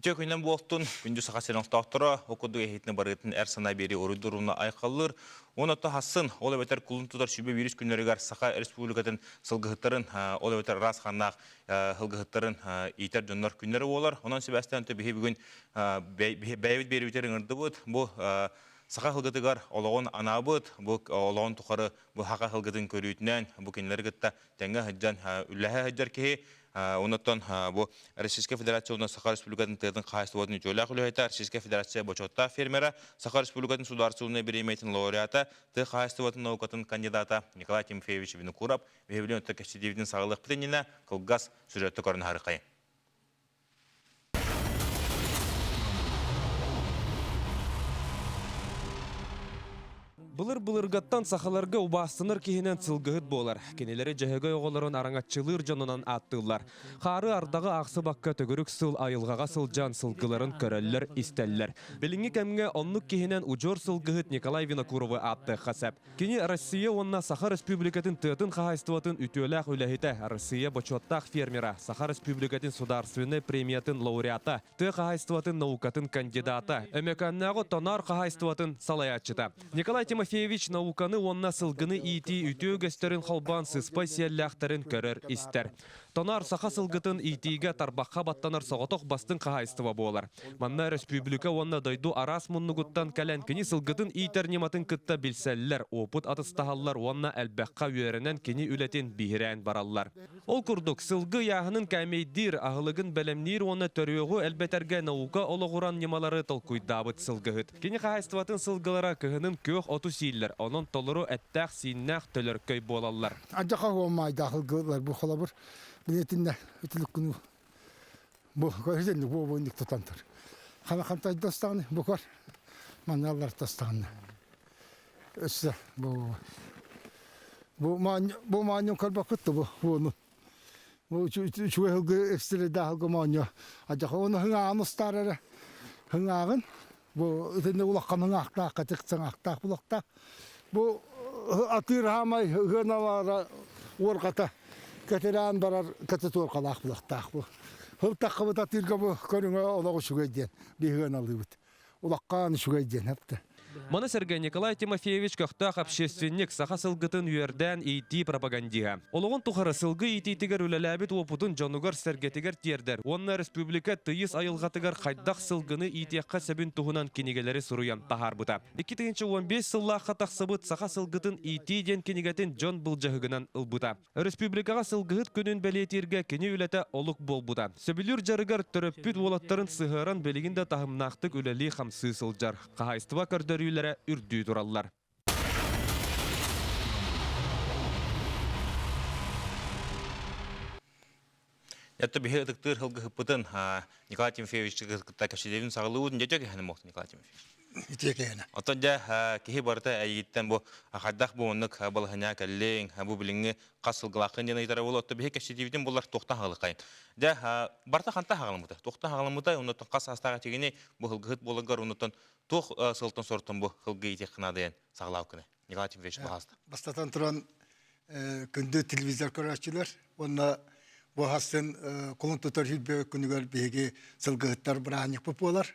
Үтүө күнүнэн буолтун, күндү Саха сирин олохтоохторо, ол курдук эһиитини барыытын эр санаа биэрии уруйдуур уруна айхаллыыр. Уон отто хассын, ол эбэтэр кулун тутар сүбэ вирус күннэригэр Саха Республикатын сылгыһыттарын, ол эбэтэр ыраас хааннаах сылгыһыттарын иитэр дьоннор күннэрэ буолар. Онон сибээстээн биһи бүгүн бэйэбит биэриибитигэр ыҥырдыбыт. Бу саха сылгытыгар олоҕун анаабыт, бу олоҕун тухары бу саха сылгытын көрүүтүнэн, бу кинилэри кытта тэҥҥэ сылдьан үлэлэһэ сылдьар киһи. Оннуттан бу Российскай Федерация уонна Саха Республикатын тыатын хаһаайыстыбатын үтүөлээх үлэһитэ, Российскай Федерация бочуоттаах фермера, Саха Республикатын судаарыстыбаннай бириэмийэтин лауреата, тыа хаһаайыстыбатын наукатын кандидата Николай Тимофеевич Винокуров биһиэбилин өттө кэпсэтиибитин саҕалыахпыт иннинэ кылгас сюжетты көрөн аһарыхайын. Былыр-былыргаттан сахаларга убаастанар киһинэн сылгыһыт буолар. Кинилэри дьөһөгөй оҕолорун араҥаччылыыр дьонунан ааттыыллар. Хаары ардаҕы аахсыбакка төгүрүк сыл айылҕаҕа сылдьан сылгыларын көрөллөр-истэллэр. Билиҥҥи кэмҥэ оннук киһинэн удьуор сылгыһыт Николай Винокуровы ааттыахха сөп. Кини Россия уонна Саха Республикатын тыатын хаһаайыстыбатын үтүөлээх үлэһитэ, Россия бочуоттаах фермера, Саха Республикатын судаарственнай премиятын лауреата, тыа хаһаайыстыбатын наукатын кандидата, Өмөкөөннөөҕү тоноор хаһаайыстыбатын салайааччыта. Николай Тимофеевич науканы уонна сылгыны иитии үтүө үгэстэрин холбоон сыспай сиэллээхтэрин көрөр-истэр. Тоноор саха сылгытын иитиигэ тарбахха баттанар соҕотох бастыҥ хаһаайыстыба буолар. Манна өрөспүүбүлүкэ уонна дойду араас муннугуттан кэлэн кини сылгытын иитэр ньыматын кытта билсэллэр, уопут атастаһаллар уонна элбэххэ үөрэнэн кини үлэтин биһирээн бараллар. Ол курдук, сылгы ыйааһынын кээмэйдиир, аһылыгын бэлэмниир уонна төрүөҕү элбэтэргэ наука олоҕуран ньымалары толкуйдаабыт сылгыһыт. Кини хаһаайыстыбатын сылгылара кыһынын күөх оту сииллэр, онон толору эттээх-сииннээх төлөркөй буолаллар. Адьаха уомаайдаах ылгылар бу холобур билетинне үтүлүккүнү бу көрүдэнни бу буйнук тутан тур. Хана хантайдастаҕын бу көр маналлар тастаҕын. Өссө бу бу бу маанньун көрбөккүт бу буону. Бу үчүгэй сылгы экстрелдээх сылгы моонньо. Адьаха оны хыҥааҕын устаар эрэ. Хыҥааҕын бу итинник улахан хыҥаахтаах, катык саҥаахтаах булахтаах. Бу атыыр хаамай ыаналара уорҕата кэтэрээн барар кэтит уорҕалаах булахтаах бу. Һыл таххыбыт атыырга бу көрүҥэ олох үчүгэй диэн биһи ыаналыыбыт. Улаххан үчүгэй диэн эптэ. Маны сэргэ Николай Тимофеевич көхтөөх общественник, саха сылгытын үөрдээн иитии пропагандиһа. Олоҕун тухары сылгы иитиитигэр үлэлээбит уопутун дьонугар-сэргэтигэр тиэрдэр уонна республика тыйыс айылҕатыгар хайдах сылгыны иитиэххэ сөбүн туһунан кинигэлэри суруйан таһаарбыта. 2015 сыллаахха тахсыбыт Саха сылгытын иитии диэн кинигэтин дьон былдьаһыгынан ылбыта. Өрөспүүбүлүкэҕэ сылгыһыт күнүн бэлиэтииргэ кини үлэтэ олук буолбута. Сөбүлүүр дьарыгар төрөппүт уолаттарын сыһыаран билигин да таһымнаахтык үлэлии-хамсыы сылдьар. Хаһаайыстыба көрдөрүүлэрэ үрдүү тураллар. Это биһи ытыктыыр сылгыһыппытын Николай Тимофеевич кытта кэпсэтиибин саҕалыыбын дьэ кэһэни мохту Николай Тимофеевич. Үтүө кэһэнэ. Оттон дьэ киһи барыта эйигиттэн бу хайдах бу оннук балаһыня кэллиҥ, бу билиҥҥи хас сылгылааххын диэн ыйытара буолуо. Оттон биһи кэпсэтиибитин булар туохтан хаалыкайын. Дьэ барыта хантан хаҕаламмыта? Туохтан хаҕаламмыта? Оннуттан хас саастаах этигини бу сылгыһыт буоларгар оннуттан туох сылтан сортон бу сылгы иитиэххин наадайан саҕалаабыккыный? Николай Тимофеевич баһаалыста. Бастатан туран күндү телевизор көрөөччүлэр уонна бу хасын кулун тутар сүүрбэ күнүгэр биһиги сылгыһыттар бырааһынньыкпыт буолар.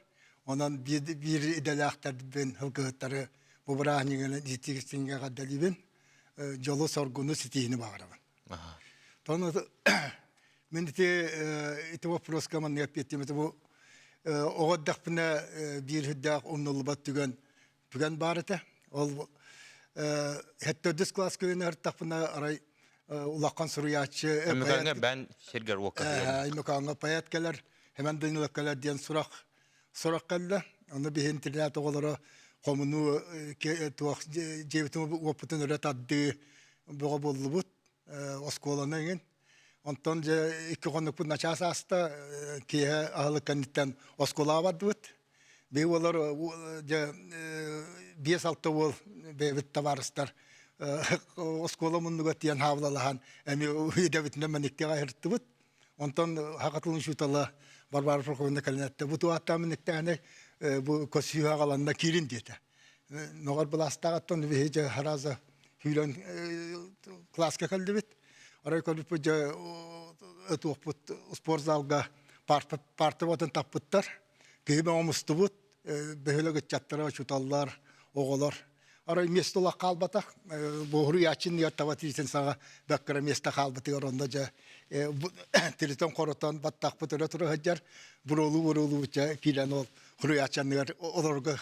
Онон биир идэлээхтэрбин сылгыһыттары бу бырааһынньыгынан итиитиҥҥэ эҕэрдэлиибин, дьолу-соргуну ситиһиини баҕарабын. Тону мин ити ити вопроска маннык эппиэттиим этэ бу оҕо эрдэхпинэ биир үрдээх умнуллубат түгэн түгэн баар этэ. Ол төрдүс кылааска үөрэнэ сырыттахпына арай улахан суруйааччы Өмүкөөҥҥө бэн сиргэр уокка Өмүкөөҥҥө поэт кэлэр, Хэмэн Данилов кэлэр диэн сурах сурах кэллэ. Ону биһи интернат оҕолоро хомунуу туох дьиэбитин уоппутун өрө тардыы бөҕө буоллубут оскуоланы эҥин. Онтон дьэ икки хонукпут начаас ааста киэһэ аһылык кэнниттэн оскуолаҕа бардыбыт. Биһи уоллар дьэ 5-6 уол бэйэбит табаарыстар оскуола муннуга тиийэн хаабылалаһан эмиэ идэбитинэн мэниккэҕэ ыһыртыбыт. Онтон хакатылын учуутала Варвара Прокопьевна кэлэн эттэ, бу туһаттаан мэниктээнэ бу көссүүһэ аҕаланна киирин диэтэ. Ноҕор былаастааҕыттан биһи дьэ хараза сүүрэн класска кэллибит. Арай көрбүппүт дьэ туохпут спортзалга. Парта таппыттар. Киһи оҥостубут, бөһүөлэк ыччаттара, учууталлар, оҕолор. Арай место олох хаалбатах. Буһуруйааччын таба тиитин саҕа бөккөрө место хаалбытыгар онно дьэ тиритэн хоротон баттахпыт өрө тура сылдьар. Буруолуу-буруолуу киирэн ол хуруйааччаныгар олорго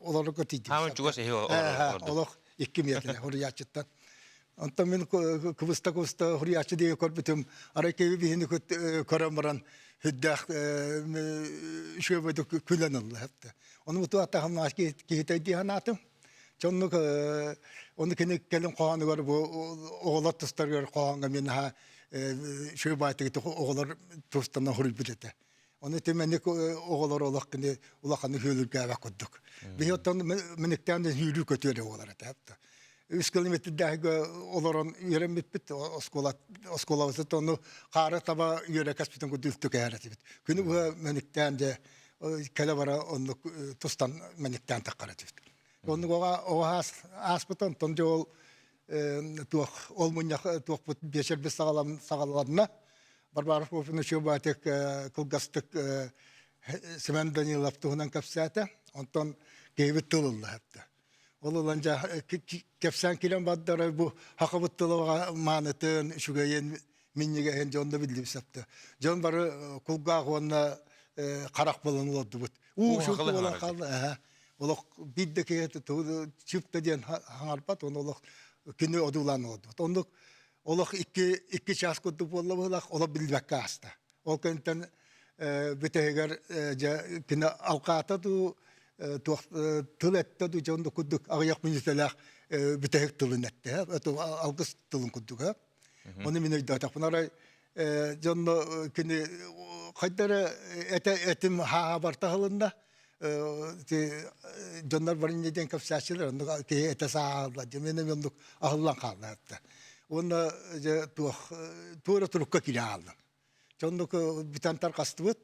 олорго тиийдим. Хааман чугас эһи олорду. Олох 2 метр хуруйааччыттан. Онтон мин кыбыста-кыбыста хуруйааччы диэки көрбүтүм, арай киһи биһини көрөн баран хүддээх үчүгэйдик күлэн ылла хэпте. Ону буту атахым киһитэй дии санаатым. Чоннук ону кини кэлин хоһоонугар бу оҕолор тустарыгар хоһооҥҥо мин наһаа үчүгэй баайтыгыт оҕолор тустана хоруйбут этэ. Ону тимэник оҕолор олох кини улаханы хүөлүргээбэт курдук. Биһи оттон миниктээн үүрүү көтүөрэ буолар этэ. Үс километрдээһигэ олорон үөрэммиппит оскуола оскуолабыт ону хаары таба үөрэ кэспитин курдук үлтү кэһэр этибит. Күнү быһа мэниктээн дьэ кэлэ бара оннук тустан мэниктээн таххар этибит. Оннук оҕо ааспыт онтон дьэ ол туох ол мунньах туохпут биэчэрбит саҕаланна. Варвара Прокопьевна Чубатик кылгастык Семен Данилов туһунан кэпсээтэ. Онтон киһибит тыл ылла хэптэ. Ол ылан дьэ кэпсээн киирэн бардара бу хахабыт тыла маанытын, үчүгэйин, минньигэһин дьон да биллибит сөптө. Дьон бары кулгаах уонна харах буолан олордубут. Уу шурку буолан хаалла. Олох биир да киһи чыпта диэн хаҥарбат, оны олох күнү одуулаан олордубут. Оннук олох 2 час курдук буолла быһылаах, олох билбэккэ ааста. Ол кэнниттэн бүтэһигэр дьэ кини алкаата дуу, туох тыл эттэ дуу, дьон курдук аҕыйах мүнүүтэлээх бүтэһик тылын эттэ, алгыс тылын курдук. Оны мин өйдөөтөхпүн арай дьонно кини хайдара этэ этим хааһабар таһылынна дьоннор бары инньэ диэн кэпсээччилэр оннук киһи этэ сааһылла дьэ мин эмиэ оннук аһыллан хаалла этэ уонна дьэ туох туора турукка киирэ хааллым дьэ оннук бүтэн тарҕастыбыт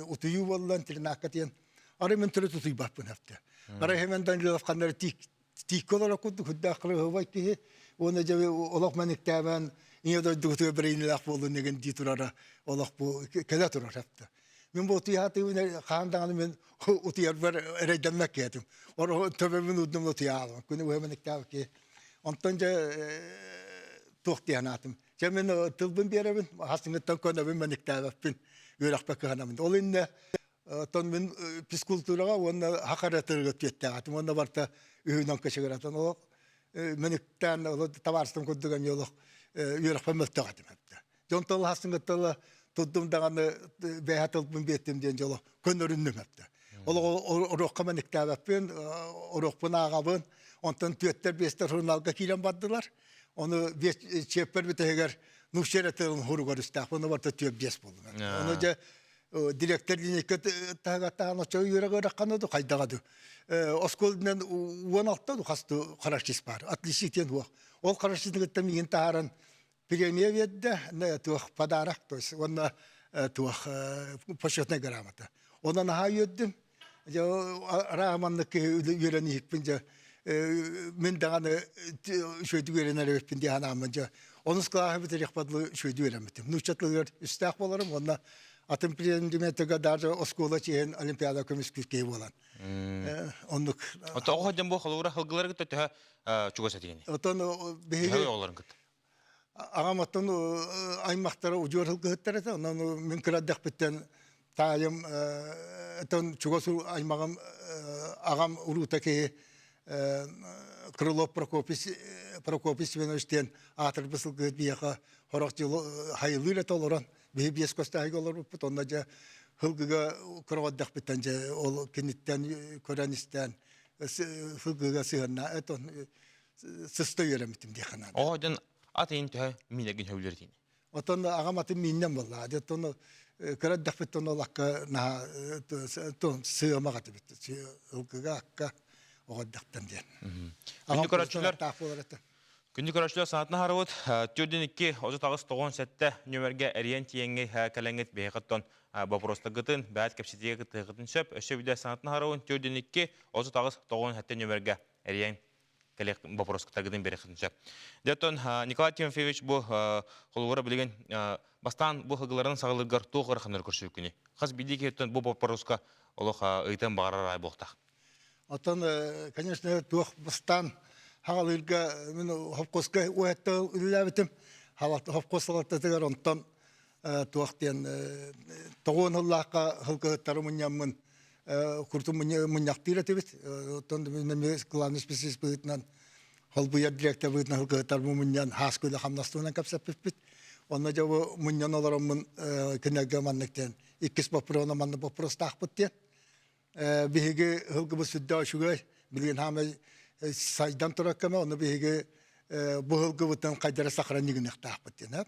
утуйуу буолла интернакка тиийэн арай мин төрүт утуйбаппын эптэ арай Семен Данилов ханна эрэ тииккэ олорор курдук үрдээх кырыһыбай киһи уонна дьэ олох мэниктээбэн ийэ дойдугутугар бэриниилээх буоллун деген дии турара олох бу кэлэ турар эптэ Мин бу утуйаатыыбын хаан даҕаны мин утуйарбар эрэйдэммэт киһитим. Оро төбөбүн уурдум утуйаалым. Күнү быһа мэниктээбит киһи. Онтон дьэ туох дии санаатым. Дьэ мин тылбын биэрэбин, хасыҥыттан көнөбүн мэниктээбэппин, үөрэхпэ кыһанабын. Ол иннэ оттон мин физкультураҕа уонна хакаратырга түөттээҕэтим. Уонна барта үһүнэн кычыгыратан олох мэниктээн табаарыстым курдук эмиэ олох үөрэхпэ мөлтөх этим. Дьон тыллаһасын тыла турдум даҕаны бэйэ тылбын биэттим диэн дьоло көнөрүннүм эптэ. Ол оруохха мэниктээбэппин, оруохпун ааҕабын. Онтон түөттэр биэстэр журналга киирэн бардылар. Ону чиэппэр бүтэһигэр нуучча эрэ тылын хуругар үстээх. Ону барта түөп биэс буоллум. Ону дьэ директор линейка таһыгаттаан очо үөрэх ыараххана ду хайдаҕа ду. Оскуолунан 16 ду хасту харачис бар. Отличник диэн хуох. Ол харачисныгыттан миигин таһааран премия биэрдэ, туох подарок, то есть уонна туох почетная грамота. Онон наһаа үөрдүм. Дьэ араа маннык үөрэн иһикпин дьэ мин даҕаны үчүгэйдик үөрэнэр эбиппин дии санааммын дьэ онус кылааһы бүтэриэхпэр дылы үчүгэйдик үөрэммитим. Нуучча тылыгар үстээх буоларым уонна атын предметыга даже оскуола чиэһин олимпиада көмүскүүр киһи буолан. Оннук. Ото оҕо дьон бу холобура хылгылары кытта төһө чугас этигини? Отон биһиги оҕолорун кытта. Аҕам оттон аймахтара удьуор сылгыһыттар этэ. Онон мин кыра эрдэхпиттэн таайым оттон чугас аймаҕым аҕам уруута киһи Крылов Прокопий Прокопий Семенович диэн аатырбыт сылгыһыт биһиэхэ сорох дьыл хайылыыр этэ олорон биһи биэс көстөөһүгэ олорбуппут. Онно дьэ сылгыга кыра эрдэхпиттэн дьэ ол киниттэн көрөн-истэн сылгыга сыһыанна сыста үөрэммитим диэххэ наада. Оҕо дьон ат иһин төһө миинэргин сөбүлүүр этиини? Оттон аҕам атын мииннэн буолла. Оттон кыра эрдэхпиттэн ол акка наһаа сыамах этибит. Ылгыга акка оҕо эрдэхтэн диэн. Күндү көрөөччүлэр, күндү көрөөччүлэр санаатын аһарыбыт. 4-2 38 97 нөмерге эрийэн тиийэҥҥи кэлэҥҥит биһиэхэттэн боппуруостаргытын бэйэт кэпсэтиигэ кыттыһыаххытын сөп. Өссө биирдэ санаатын аһарабын 4-2 38 97 нөмерге эрийэн. кэлиэх боппуруоскутаргытын биэриэххитин сөп. Дьэ, Николай Тимофеевич бу холобура билигин бастаан бу ыгыларын саҕалыыргар туох ыараханнары көрсүбүккүнүй? Хас биирдии киһиттэн бу боппуруоска олох ыйтан баҕарар аай буолтах. Оттон, конечно, туох бастаан хаҕалыырга мин хопкуоска уһатта үлэлээбитим. Хопкуос салалтатыгар онтон туох диэн тоҕуон ыллаахха хылгыһыттары мунньаммын куртун мунньахтыыр этибит. Оттон мин главный специалист быһыытынан холбуйар директор быһыытынан хылгыһыттарбын мунньан хаас күлэ хамнастыынан кэпсэппиппит. Онно дьэ бу мунньан олороммун кинилэргэ маннык диэн иккис боппуруона маннык боппуруостаахпыт диэн. Биһиги һылгыбыт сүрдээх үчүгэй, билигин хаамай сайдан турар кэмэ, ону биһиги бу һылгыбытын хайдара сохранить гыныахтаахпыт диэн.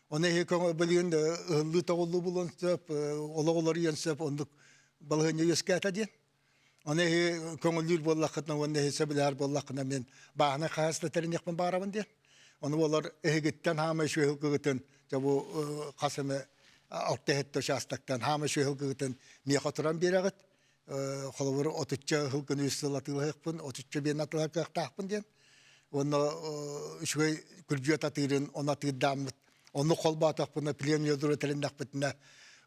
Оны эһи көҥө билигин ыһыллыы тоҕуллуу булуон сөп, олох уларыйыан сөп, оннук балаһыанньа үөскээтэ диэн. Оны эһи көҥүллүүр буоллаххытына уонна эһи сөбүлэһэр буоллаххына мен бааһынай хаһаайыстыба тэриниэхпин баҕарабын диэн. Ону олор эһигиттэн хаамай сүөһүлгыгытын дьэ бу хас эмэ алта иһиттэ участоктан хаамай сүөһүлгыгытын миэхэ туран биэрэҕит. Холобур отучча сылгыны үс сыл атыылаһыахпын, отучча биэн атыылаһар кыахтаахпын диэн. Уонна үчүгэй күрдьүөт атыырын, ону атыырдааммыт. Онну холбоотохпуна, племя тэриннэхпитинэ,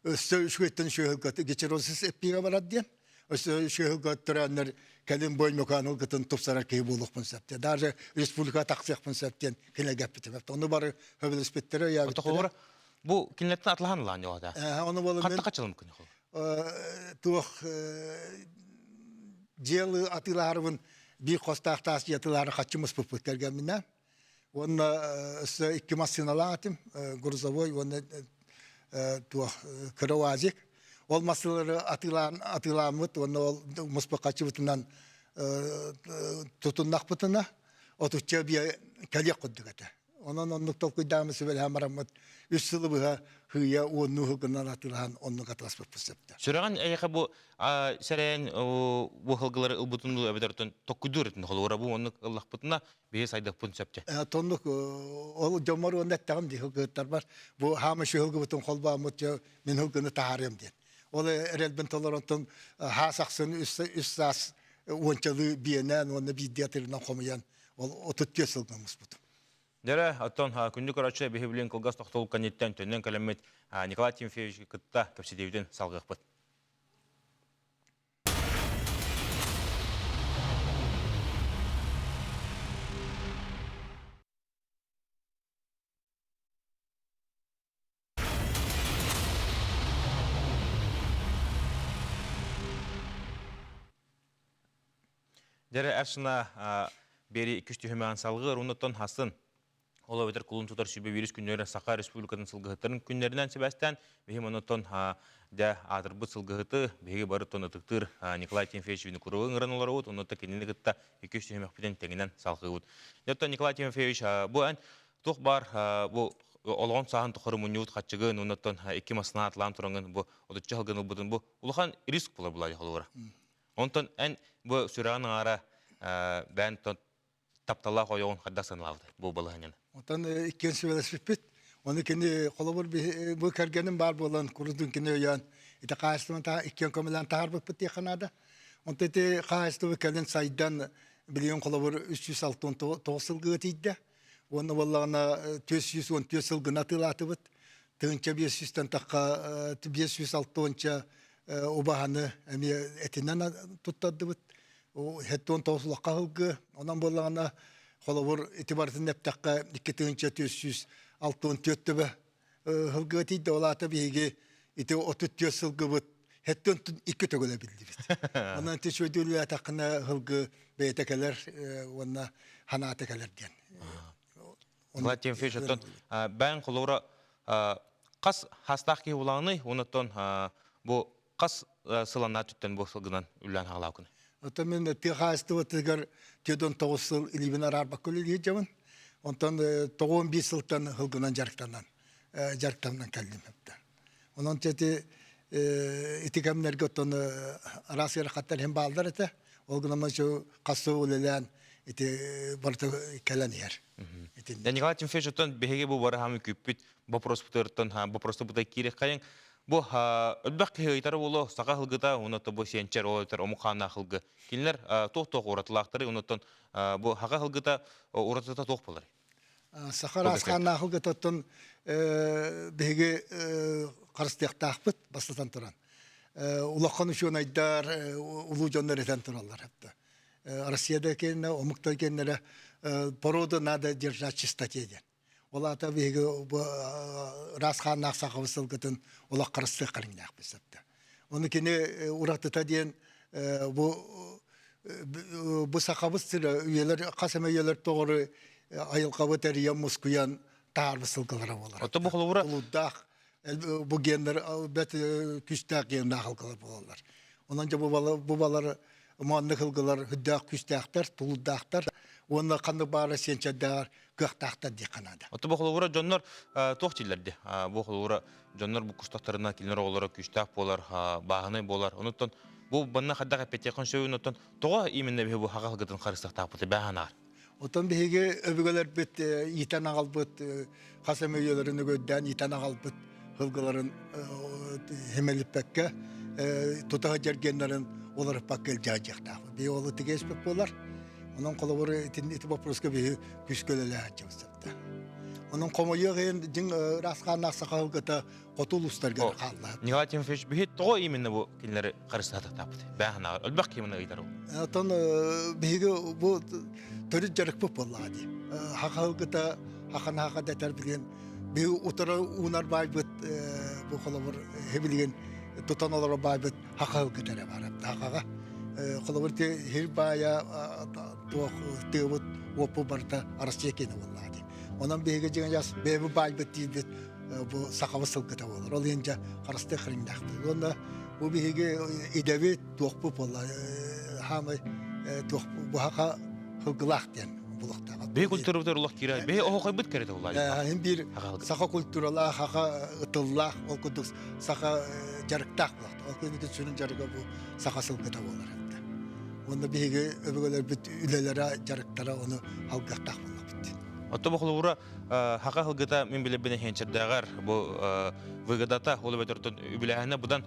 өссө үчүгэйтэн үчүгэй гечерозис эппиэгэ барар диэн. Өссө үчүгэй төрөөннөр кэлин боймокаан ылгытын тупсарар киһи буолуохпун сөп диэн. Даже республикаға тахсыахпын сөп диэн кинилэргэ эппитим. Ону бары хөбүлэспиттэрэ, өйөөбүттэрэ. Бу кинилэртэн атлаһан ылаан дьоҕота. Ону болу мен Хатта күнү туох дьиэлы атыылаһарбын биир хостоох таас дьиэ атыылаһары хаччы муспуппут кэргэмминэ. Уонна өссө икки массыыналаах этим, грузовой уонна туох кыра уазик. Ол массыыналары атыылаан атыылааммыт уонна ол муспут хаччыбытынан тутуннахпытына отучча биэ кэлиэх курдук этэ. Онон оннук толкуйдааммыт сүбэлэһэн бараммыт үс сылы быһа хыыйа уоннуу сылгынан атыылаһан оннук атыласпыппыт сөптө. Сүрэҕин эйиэхэ бу сэрэйэн бу сылгылары ылбытын дуу эбэтэр токкуйдуур этин холобура бу оннук ыллахпытына биһи сайдыахпын сөптө. Тоннук ол дьоммор уонна эттэҕим дии сылгыһыттарбар бу хаама сылгыбытын холбооммут мин сылгыны таһаарыам диэн. Ол эрэлбин толоронтон хаас ахсын үс саас уончалыы биэнээн уонна биирдии атырынан хомуйан ол 34 сылга муспутум. Дьэрэ, оттон күндү көрөөччү биһи билин кылгас тохтолук кэнниттэн төннөн кэлэммит Николай Тимофеевич кытта кэпсэтиибитин салгыахпыт. Дьэрэ Эршина бери иккис түһүмэҕин салгыы урунуттан хасын ол эбэтэр кулун тутар сүбэ вирус күннэрэ Саха Республикатын сылгыһыттарын күннэринэн сибээстээн биһи онуттан дьэ аатырбыт сылгыһыты биһиги бары тон ытыктыыр Николай Тимофеевич Винокуровы ыҥыран олоробут онуттан кинини кытта иккис түһүмэхпитин тэҥинэн салгыыбыт. Дьэ Николай Тимофеевич бу эн Туох баар бу олоҕун сааһын тухары мунньубут хаччыгын, оннуттан икки массыына атлаан тураҥын бу отучча сылгын ылбытын бу улахан риск буолар булаа холобура. Онтон эн бу сүрэҕин аҥаара бэйэн тапталлаах ойоҕун хайдах санаабытай бу балаһанньаны? Оттон иккиэн сүбэлэспиппит. Ону кини холобур бу кэргэним баар буолан курутун кини өйөөн ити хаһаайыстыбаны иккиэн көмөлөөн таһаарбыппыт диэххэ наада. Онтон ити хаһаайыстыба кэлин сайдан билигин холобур 369 сылгыга тиийдэ. Уонна буоллаҕына 414 сылгыны атыылаатыбыт. Тыһыынча биэс сүүстэн тахха 506 уонча убаһаны эмиэ этинэн туттардыбыт. Хэттуон тоҕус улахха сылгы. Онон буоллаҕына холобур ити барытын эптэххэ 2464 төбө сылгыга тиийдэ. Ол аата биһиги ити 34 сылгыбыт хэттэн икки төгүл эбиллибит. Онон ити үчүгэйдик сылгы бэйэтэ кэлэр уонна ханаата кэлэр диэн. Влад Тимофеевич, оттон бэйэҥ холобура хас хастаах киһи улааный, онуттан бу хас сыланаа түттэн бу сылгынан үллээн хаалаакын? Оттон мен тыа хаһаайыстыбатыгар 49 сыл илиибин араарбакка үлэлиир дьабын. Онтон 95 сылтан сылгынан дьарыктанан дьарыктанан кэллим. Онон ити ити кэмнэргэ оттон араас ыарахаттар иһин бааллар этэ. Ол гынан хас сыл үлэлээн ити барыта кэлэн иһэр. Николай Тимофеевич, оттон биһиги бу барыһамы күүппүт вопроспутуттан вопросту бута киириэххэйиҥ. Бу өлбөх киһи ыйтара буолуо саха сылгыта уонна бу сиэнчэр ол этэр омук хааннаах сылгы. Кинилэр туох-туох уратылаахтары онуттан бу саха сылгыта уратыта туох буолар? Саха ыраас хааннаах сылгытыттан биһиги харыстыахтаахпыт бастатан туран. Улахан учуонайдар, улуу дьоннор этэн тураллар. Россияда кэннэ, омуктар кэннэрэ породу надо держать в чистоте диэн. Ол аата биһиги бу ыраас хааннаах сахабыт сылгытын олох харыстыах кэриҥнээхпит сөптө. Ону кини уратыта диэн бу бу сахабыт сирэ үйэлэр хас эмэ үйэлэр тоҕору айылҕабыт эрийэн мускуйан таарбыт сылгылара буолар. Ото бу холобура Тулуурдаах бу геннэр бэт күүстээх геннаах сылгылар буолаллар. Онон дьэ бу балар маннык сылгылар үрдээх күүстээхтэр, тулуурдаахтар уонна ханнык баара сиэнчэрдээҕэр кыахтаахтар диэххэ наада. Ото бу холобура дьоннор туох дииллэр дии? Бу холобура дьоннор бу кустахтарына кинилэр оҕолоро күүстээх буолар, бааһынай буолар. Онуттан бу банна хайдах эппэтиэххин сөбүн оттон тоҕо именно биһи бу хаҕа сылгытын харыстахтаахпыт бээһанаар? Оттон биһиги өбүгэлэрбит иитэн аҕалбыт хас эмэ үйэлэрин өгөйдөөн иитэн аҕалбыт сылгыларын химэлиппэккэ тута сылдьар геннэрин уларыппакка илдьэ сылдьыахтаахпыт. Биһи ол ытыгы буолар. Онон холобур ити боппуруоска биһи күүскэ үлэлэһэ сылдьыбыта. Онон хомойуох иһин дьиҥ ыраас хааннаах саха сылгыта хоту улуустарга хаалла. Николай Тимофеевич биһи тоҕо именно бу кинилэри харыстаатахтааппыт? Бээханааҕар өлбөх киһи ыйдар ол. Оттон биһиги бу төрүт дьарыкпыт буоллаҕа дии. Хаха сылгыта хахан хаха дэтэр билигин биһи утары уунар баайбыт бу холобур билигин тутан олорор баайбыт хаха сылгыта эрэ баар. Хахаҕа холобур хир баайа туох тыабыт уоппу барыта Россия киэнэ буоллаҕа дии. Онон биһиги дьиҥ бэйэбит баайбыт диирбит бу сахабыт сылгыта буолар. Ол иһин дьэ харыстыах кэриҥнээхпит. Уонна бу биһиги идэбит туохпут буолла хаамай туох бу хаха сылгылаах диэн булуохтаах. Биһи культурабытыгар улах киирэ. Биһи оһохойбут кэрэтэ буллаа. Иһин биир саха культуралаах, хаха ытыллаах, ол курдук саха дьарыктаах булахта. Ол курдук сүрүн дьарыга бу саха сылгыта буолар. Уонна биһиги өбүгэлэрбит үлэлэрэ, дьарыктара ону алгыахтаах буоллахпыт. Отто бу холобура хака сылгыта мин билэрбинэн хенчердээҕэр бу выгодата ол эбэтэр үбүлээһинэ будан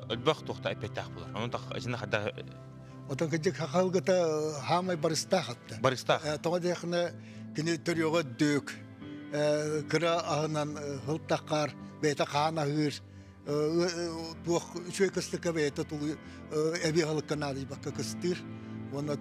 өлбөх туохта эппеттээх буолар. Онон итиннэ хайдах Отон кырдьык хака сылгыта хаамай барыстаах атта. Барыстаах. Тоҕо диэххинэ кини төрүөҕэ дөк кыра аһынан сылтаххаар бэйэтэ хаан аһыыр туох үчүгэй кыстыкка бэйэтэ тулуй эбии аһылыкка наадыйбакка кыстыыр. Уонна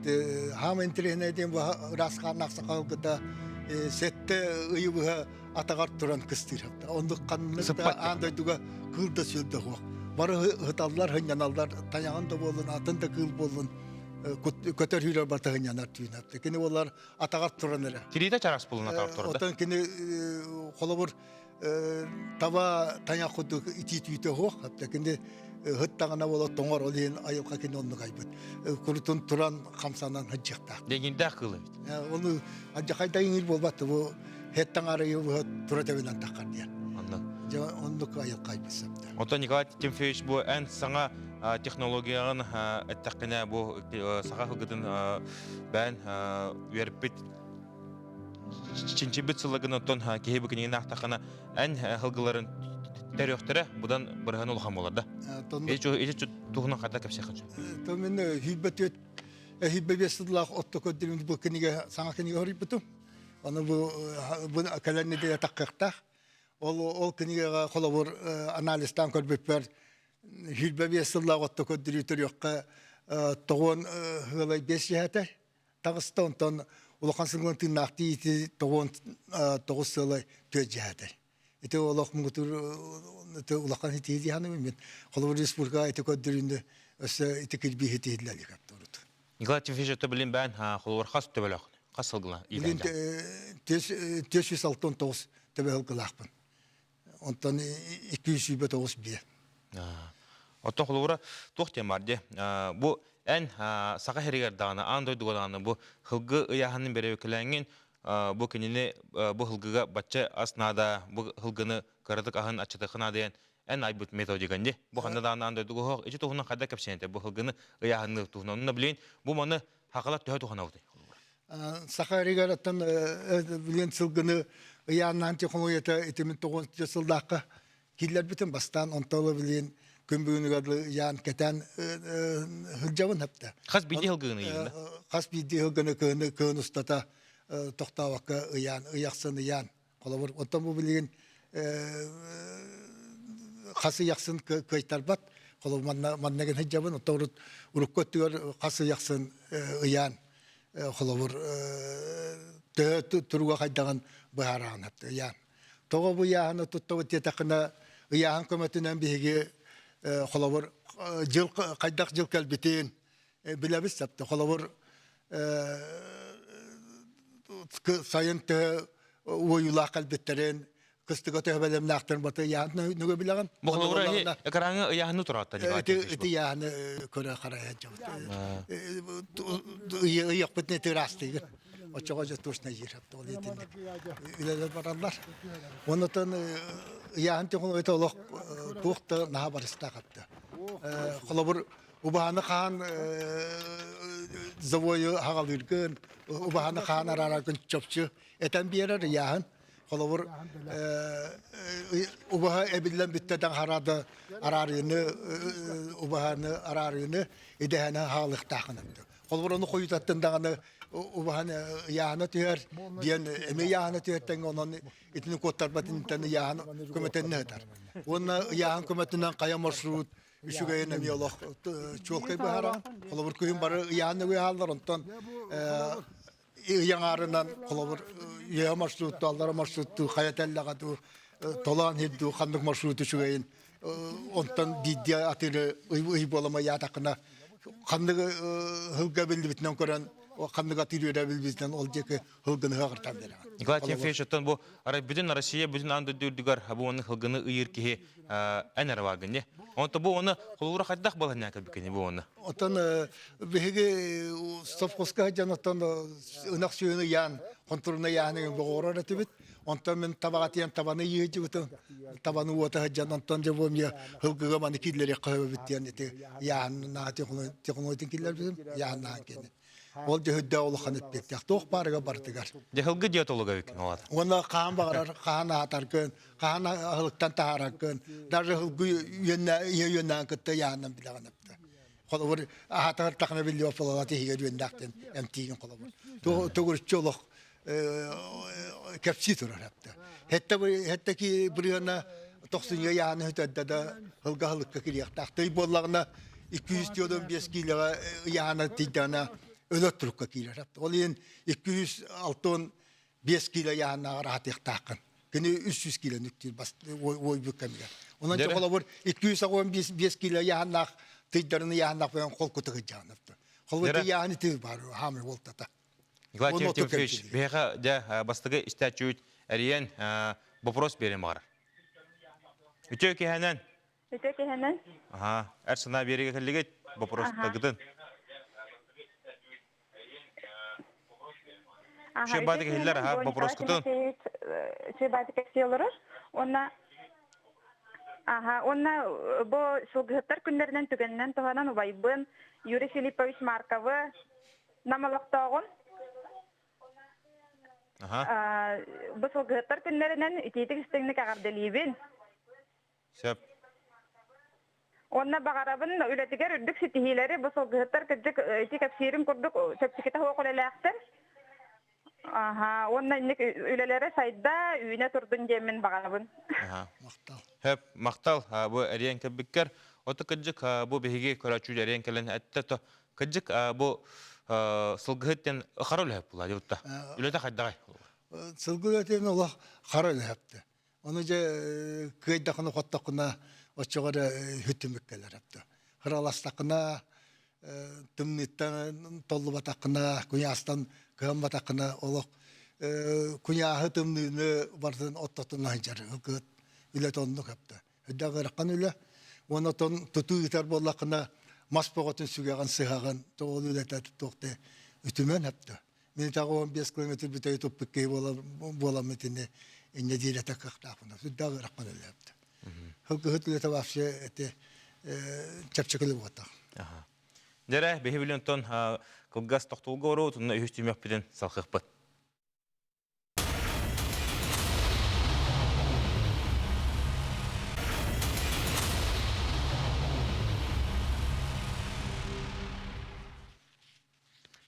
хаама интэриэһинэй диэн бу ыраас хааннаах саха сылгыта сэттэ ыйы быһа атаҕар туран кыстыыр. Оннук ханнык да аан дойдуга кыыл да сүөл да суох. Бары ыһыталлар, сынньаналлар, тайаҕын да буоллун, атын да кыыл буоллун көтөр сүүрэр барыта сынньанар түүн. Кини буоллар атаҕар туран эрэ. Тириитэ чараас буолун атаҕар турар да? Оттон кини холобур таба тайах курдук итии түүтэ суох. Кини ыһыттаҕына буола тоҥор, ол иһин айылҕа кини оннук айбыт. Курутун туран хамсанан сылдьыахтаах. Дэгиндэх кыыл эбит. Ону алдьархайда иҥиир буолбат бу хэттэн арыйы быһа тура тэбинэн таххар диэн. Оннук. Дьэ оннук айылҕа айбыт сөптө. Оттон Николай Тимофеевич бу эн саҥа технологияҕын эттэххинэ бу саха сылгытын бэйэн үөрпүт чинчийбит сылларгын оттон киһи бу кинигини аахтаххына эн сылгыларын төрүөхтэрэ будан бырыһан улахан буолар да. Ити туһунан хайдах кэпсиэххин сөп? То мен хүйбэ хүйбэ биэс сыллаах отто көрдүрүм бу кинигэ саҥа кинигэ хоруйбутум. Аны бу бу кэлэр нэдиэлэ таххыахтаах. Ол ол кинигэҕэ холобур анализтаан көрбүппэр 25 сыллаах отто көрдүрүү төрүөххэ тоҕуон ыалай биэс дьиһээтэ таҕыста онтон улахан сылгын тыыннаахтыы ити тоҕуон тоҕус сыалай түөрт дьиһээтэ. Ити олох муҥутуур улахан итии дии саныыбын мин. Холобур республикаҕа ити көрдөрүүнү өссө ити кирбии итиһиллэ илик урут. Николай Тимофеевич это билин бээн холобур хас төбөлөөх хас сылгыла Билин 469 төбө сылгылаахпын. Онтон 229 биэ. Оттон холобура туох диэн бар дии. Бу эн саха сиригэр даҕаны аан дойдуга даҕаны бу сылгы ыйааһынын бэрэбикэлээҥҥин бу кинини бу сылгыга бачча ас наада, бу сылгыны кыратык аһын аччатыахха наада диэн эн айбыт методикан дии. Бу ханна даҕаны аан дойдуга оһох ити туһунан хайдах кэпсээн бу сылгыны ыйааһынныыр туһунан. Онно билигин бу маны хахалар төһө туһанабытый? Саха эригэр билигин сылгыны ыйааннаан технологията итимин тоҕус сыллаахха. Киллэрбитим бастаан онтон билигин күн бүгүнүгэр ыйаан кэтээн сылдьабын хапта. Хас биирдии сылгыны ыйыгын да? Хас биирдии сылгыны кыһыны кыһын устата тохтообокко ыйаан, ыйахсын ыйаан. Холобур, оттон бу билигин хас ыйахсын кыайтарбат. Холобур, манна манна гын сылдьабын, оттон урут урукку өттүгэр хас ыйахсын ыйаан холобур төһө туруга хайдаҕын быһаараҕын ыйаан. Тоҕо бу ыйааһыны туттабыт диэтэххинэ, ыйааһын көмөтүнэн биһиги холобур дьыл хайдах дьыл кэлбитин билэбит сөптө. Холобур сайын төһө уойуулаах кэлбиттэрин, кыстыга төһө бэлэмнээхтэрин баты ыйааһын нүгө билэҕин. Бу холобура экраҥҥа ыйааһыны тураатта Ити ыйааһыны көрө харайа дьабыт. Ыйыахпытын ыраастыыгын. Оччоҕо дьэ точно иир ол итинник үлэлэр бараллар. Оннотон ыйааһын технологията олох туох да наһаа барыстаах этэ. Холобур убаһаны хаан завойу хагалыыргын, убаһаны хаан араараргын чопчу этэн биэрэр ыйааһын. Холобур убаһа эбиллэн бүттэ да харада араарыыны убаһаны араарыыны идэһэни хаалыахтаахын. Холобур ону хойутаттын даҕаны убаһан ыйааһына түһэр диэн эмиэ ыйааһына түһэртэн онон итини куоттарбатынтан ыйааһын көмөтөннө сытар. Уонна ыйааһын көмөтүнэн хайа маршрут үчүгэйин эмиэ олох чуолкай быһааран холобур күһүн бары ыйааһын ыйааллар онтон ыйаҥаарынан холобур үөһэ маршрутту аллара маршруттуу хайа тэллэҕэ дуу толоон иһит дуу ханнык маршрут үчүгэйин онтон биирдии атыыры ый буолама ыйаатаххына ханнык сылга биллибитинэн көрөн ханнык атыыр үөрэ билбитинэн ол диэки сылгыны ыһаҕыртан биэрэҕин. Николай Тимофеевич, оттон бу арай бүтүн Россия бүтүн аан дойду үрдүгэр бу уонна сылгыны ыйыыр киһи эн эрэ бааргын не. Онто бу оны холуура хайдах баланнаа кэлбиккини бу оны? Оттон биһиги совхозка сылдьан оттон ынах сүөһүнү ыйаан, хонтуруна ыйааны боҕорор этибит. Онтон мин табаҕа тиийэн табаны ыйыыдьыбытым. Табаны уота сылдьан онтон дьэ бу эмиэ һылгыга маны киллэриэххэ сөбүт диэн ити ыйааһыннаа технологиятын киллэрбитим, ыйааһыннаан кэннин. Ол дьөһүрдээх улахан эппиэттээх. Туох баарыга барытыгар. Дьэ һылгы диетолога эбиккин ол аата. Уонна хаан баҕарар, хаан аһатаргын, хаан аһылыктан таһаараргын, даже һылгы үөннэ ийэ үөннээн кытта ыйааһыннан билэҕин эптэ. Холобур, аһатар тахына биллибэт буолалат иһигэр үөннээхтэн эмтиигин холобур. Төгүрүччү олох кэпсии турар эптэ. Хэтте хэтте ки бырыана тохсунья ыйааны хөтөрдө да һылга һылыкка кириэхтээх. Тый буоллаҕына 245 киилэҕэ ыйаана тиийдэҕинэ өлөр турукка киирэр. Ол иһин 265 киилэ ыйааһыннааҕар аһатыахтааххын. Кини 300 киилэ нүктүүр бас уойбут кэмигэр. Онон Дьэрэ. холобур 285 киилэ ыйааһыннаах тыйдарын ыйааһыннаах буолан холкутук ыйдьаҕын. Холобур Дьэрэ. ыйааһын ити бар хаамыр буолтата. Николай Уонна оту Тимофеевич, кэмчилиир. биһиэхэ дьэ бастакы истээччибит эрийэн вопрос биэрэн баҕарар. Үтүө киһэнэн. Үтүө киһэнэн. Аха, эр санаа биэригэ кэллигит, вопрос тагытын. Аха, Үчүгэй баатык иһиллэр, аха, вопроскутун. Үчүгэй баатык кэпсии олорор. Уонна Аха, уонна бу сылгыһыттар күннэринэн түгэнинэн туһанан убайбын Юрий Филиппович Марковы Нам олохтооҕун Аха. Бу сылгыһыттар күннэринэн итиитик истиҥник эҕэрдэлиибин. Сөп. Уонна баҕарабын үлэтигэр үрдүк ситиһиилэри бу сылгыһыттар кырдьык ити кэпсиирим курдук чэпчэкитэ суох үлэлээхтэр. Аха, уонна инник үлэлэрэ сайда, үүнэ турдун диэммин баҕарабын. Аха. Махтал. Хөп, махтал бу эриэн кэлбиккэр. Ото кырдьык бу биһиги көрөөччүлэр эриэн кэлэн эттэ то кырдьык бу сылгыһыт диэн хара үлэһит була дьылта. Үлэтэ хайдаҕай? Сылгы үлэтин олох хара үлэһэптэ. Ону дьэ кыайдахына хоттоххуна оччоҕо эрэ хүттүмүк кэлэр эптэ. Хыраластаххына тымныыттан толлубатаххына, куйаастан кыһамматаххына олох куйааһы тымныыны барытын оттотун сылдьар ылгыт үлэтэ оннук эптэ. Үрдээх ыарахан үлэ. Уонна оттон тутуу ыытар буоллаххына мас бөҕөтүн сүгэҕин сыһаҕын тоҕол үлэтэ туохта үтүмэн эптэ. Мин таҕа 15 километр бүтэйи туппут киһи буоламмыт итини инньэ диир этэ кыахтаахпын. Сүрдээх ыарахан үлэ эбит. Сылгыһыт үлэтэ вообще эти чэпчэкили буолтах. Дьэрэ, биһи билин онтон кылгас тохтуулга оруут, онно үһүс түмүөхпүтүн салхыахпыт.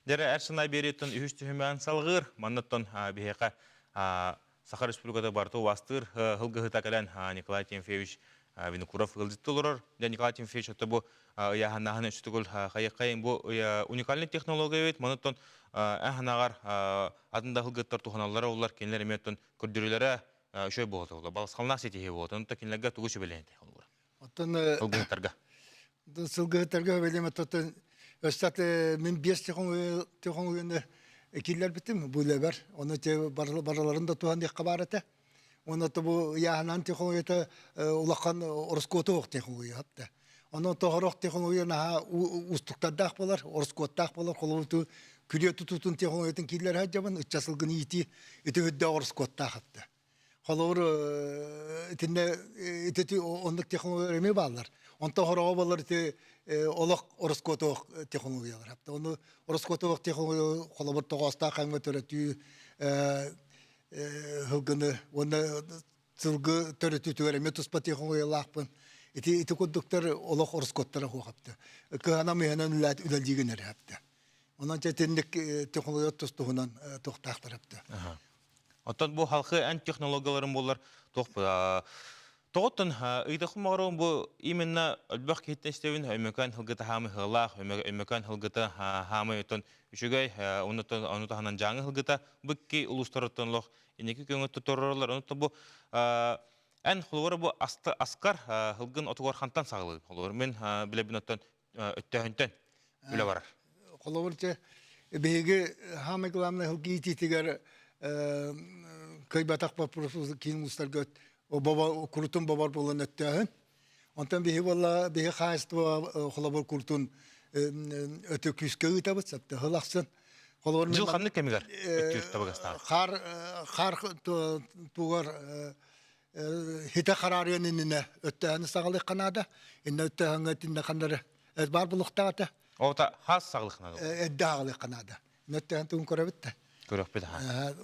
Дьэрэ эр санаа биэрииттэн үһүс түһүмэҕин салҕыыр. Манныттан биһиэхэ Саха Республиката барыта убаастыыр һылгыһыта кэлэн Николай Тимофеевич Винокуров ыалдьытты олорор. Дьэ Николай Тимофеевич это бу ыйааһыннааһын өссө хайыххайын бу уникальный технология эбит. Манныттан эн ханаҕар атын да һылгыттар туһаналлара олар кинилэр эмиэ оттон көрдөрүүлэрэ үчүгэй буолуо буолла. Балысхалнаах ситиһии буолуо. Онон кинилэргэ тугу сүбэлээн холобура? Оттон Сылгыһыттарга. Сылгыһыттарга билим оттон өссө мин биэс технологияны киллэрбитим бу үлэбэр. Ону те барыларын да туһаныахха баар этэ. Уонна бу ыйааһынан технологията улахан ороскуоту суох технология хатта. Онон тоһорох технология наһаа уустуктардаах буолар, ороскуоттаах буолар. Холобур, күрүө тутуутун технологиятын киллэрэ сылдьабын, ычча сылгыны иитии ити үрдээх ороскуоттаах хатта. Холобур, итиннэ ити оннук технологиялар эмиэ бааллар. Онтон хороҕо буолар ити олох ороскуотуох технологиялар. Ону ороскуотуох технология холобур тоҕоостоох хаҥҥа төрөтүү сылгыны уонна сылгы төрөтүүтүгэр эмиэ туспа технологиялаахпын. Ити ити курдуктар олох ороскуоттара хуохапты. Кыһана мыһанан үлэлиигин эрэ хапты. Онон итинник технология тус-туһунан туохтаахтар хапты. Оттон бу халқы эн технологияларын буолар туох тоҕоттон ыйдахым оҕорон бу именно өлбөх киһиттэн истэбин өймөкөөн һылгыта хаамы һыалаах өймөкөөн һылгыта хаамы оттон үчүгэй оннуттан ону таһынан дьааҥы һылгыта бу икки улуустарыттан олох инники көҥө тутороролор онуттан бу эн холобура бу аскар һылгын отугар хантан саҕалыгын холобур мин билэбин оттон өттөһүнтэн үлэ барар. Холобур, те биһиги самый главный сылгы иитиитигэр кыайбатах вопрос киин улуустарга курутун бобор буолан өттөөһүн. Онтон биһи буолла биһи хаһаайыстыба холобур курутун өтө күүскэ ыытабыт, сапта сыл ахсын. Холобур Жыл ханнык кэмигэр өттүүр табыгастаах? Хаар хаар тугар хите хараарыан иннинэ өттөөһүнү саҕалыахха наада. Иннэ өттөөһүҥҥэ итиннэ ханнары баар булуохтаах этэ. Ота хас саҕалыах наада? Эрдэ аҕалыахха наада. Иннэ өттөөһүн тугун көрөбүт да. Көрөхпүт аха.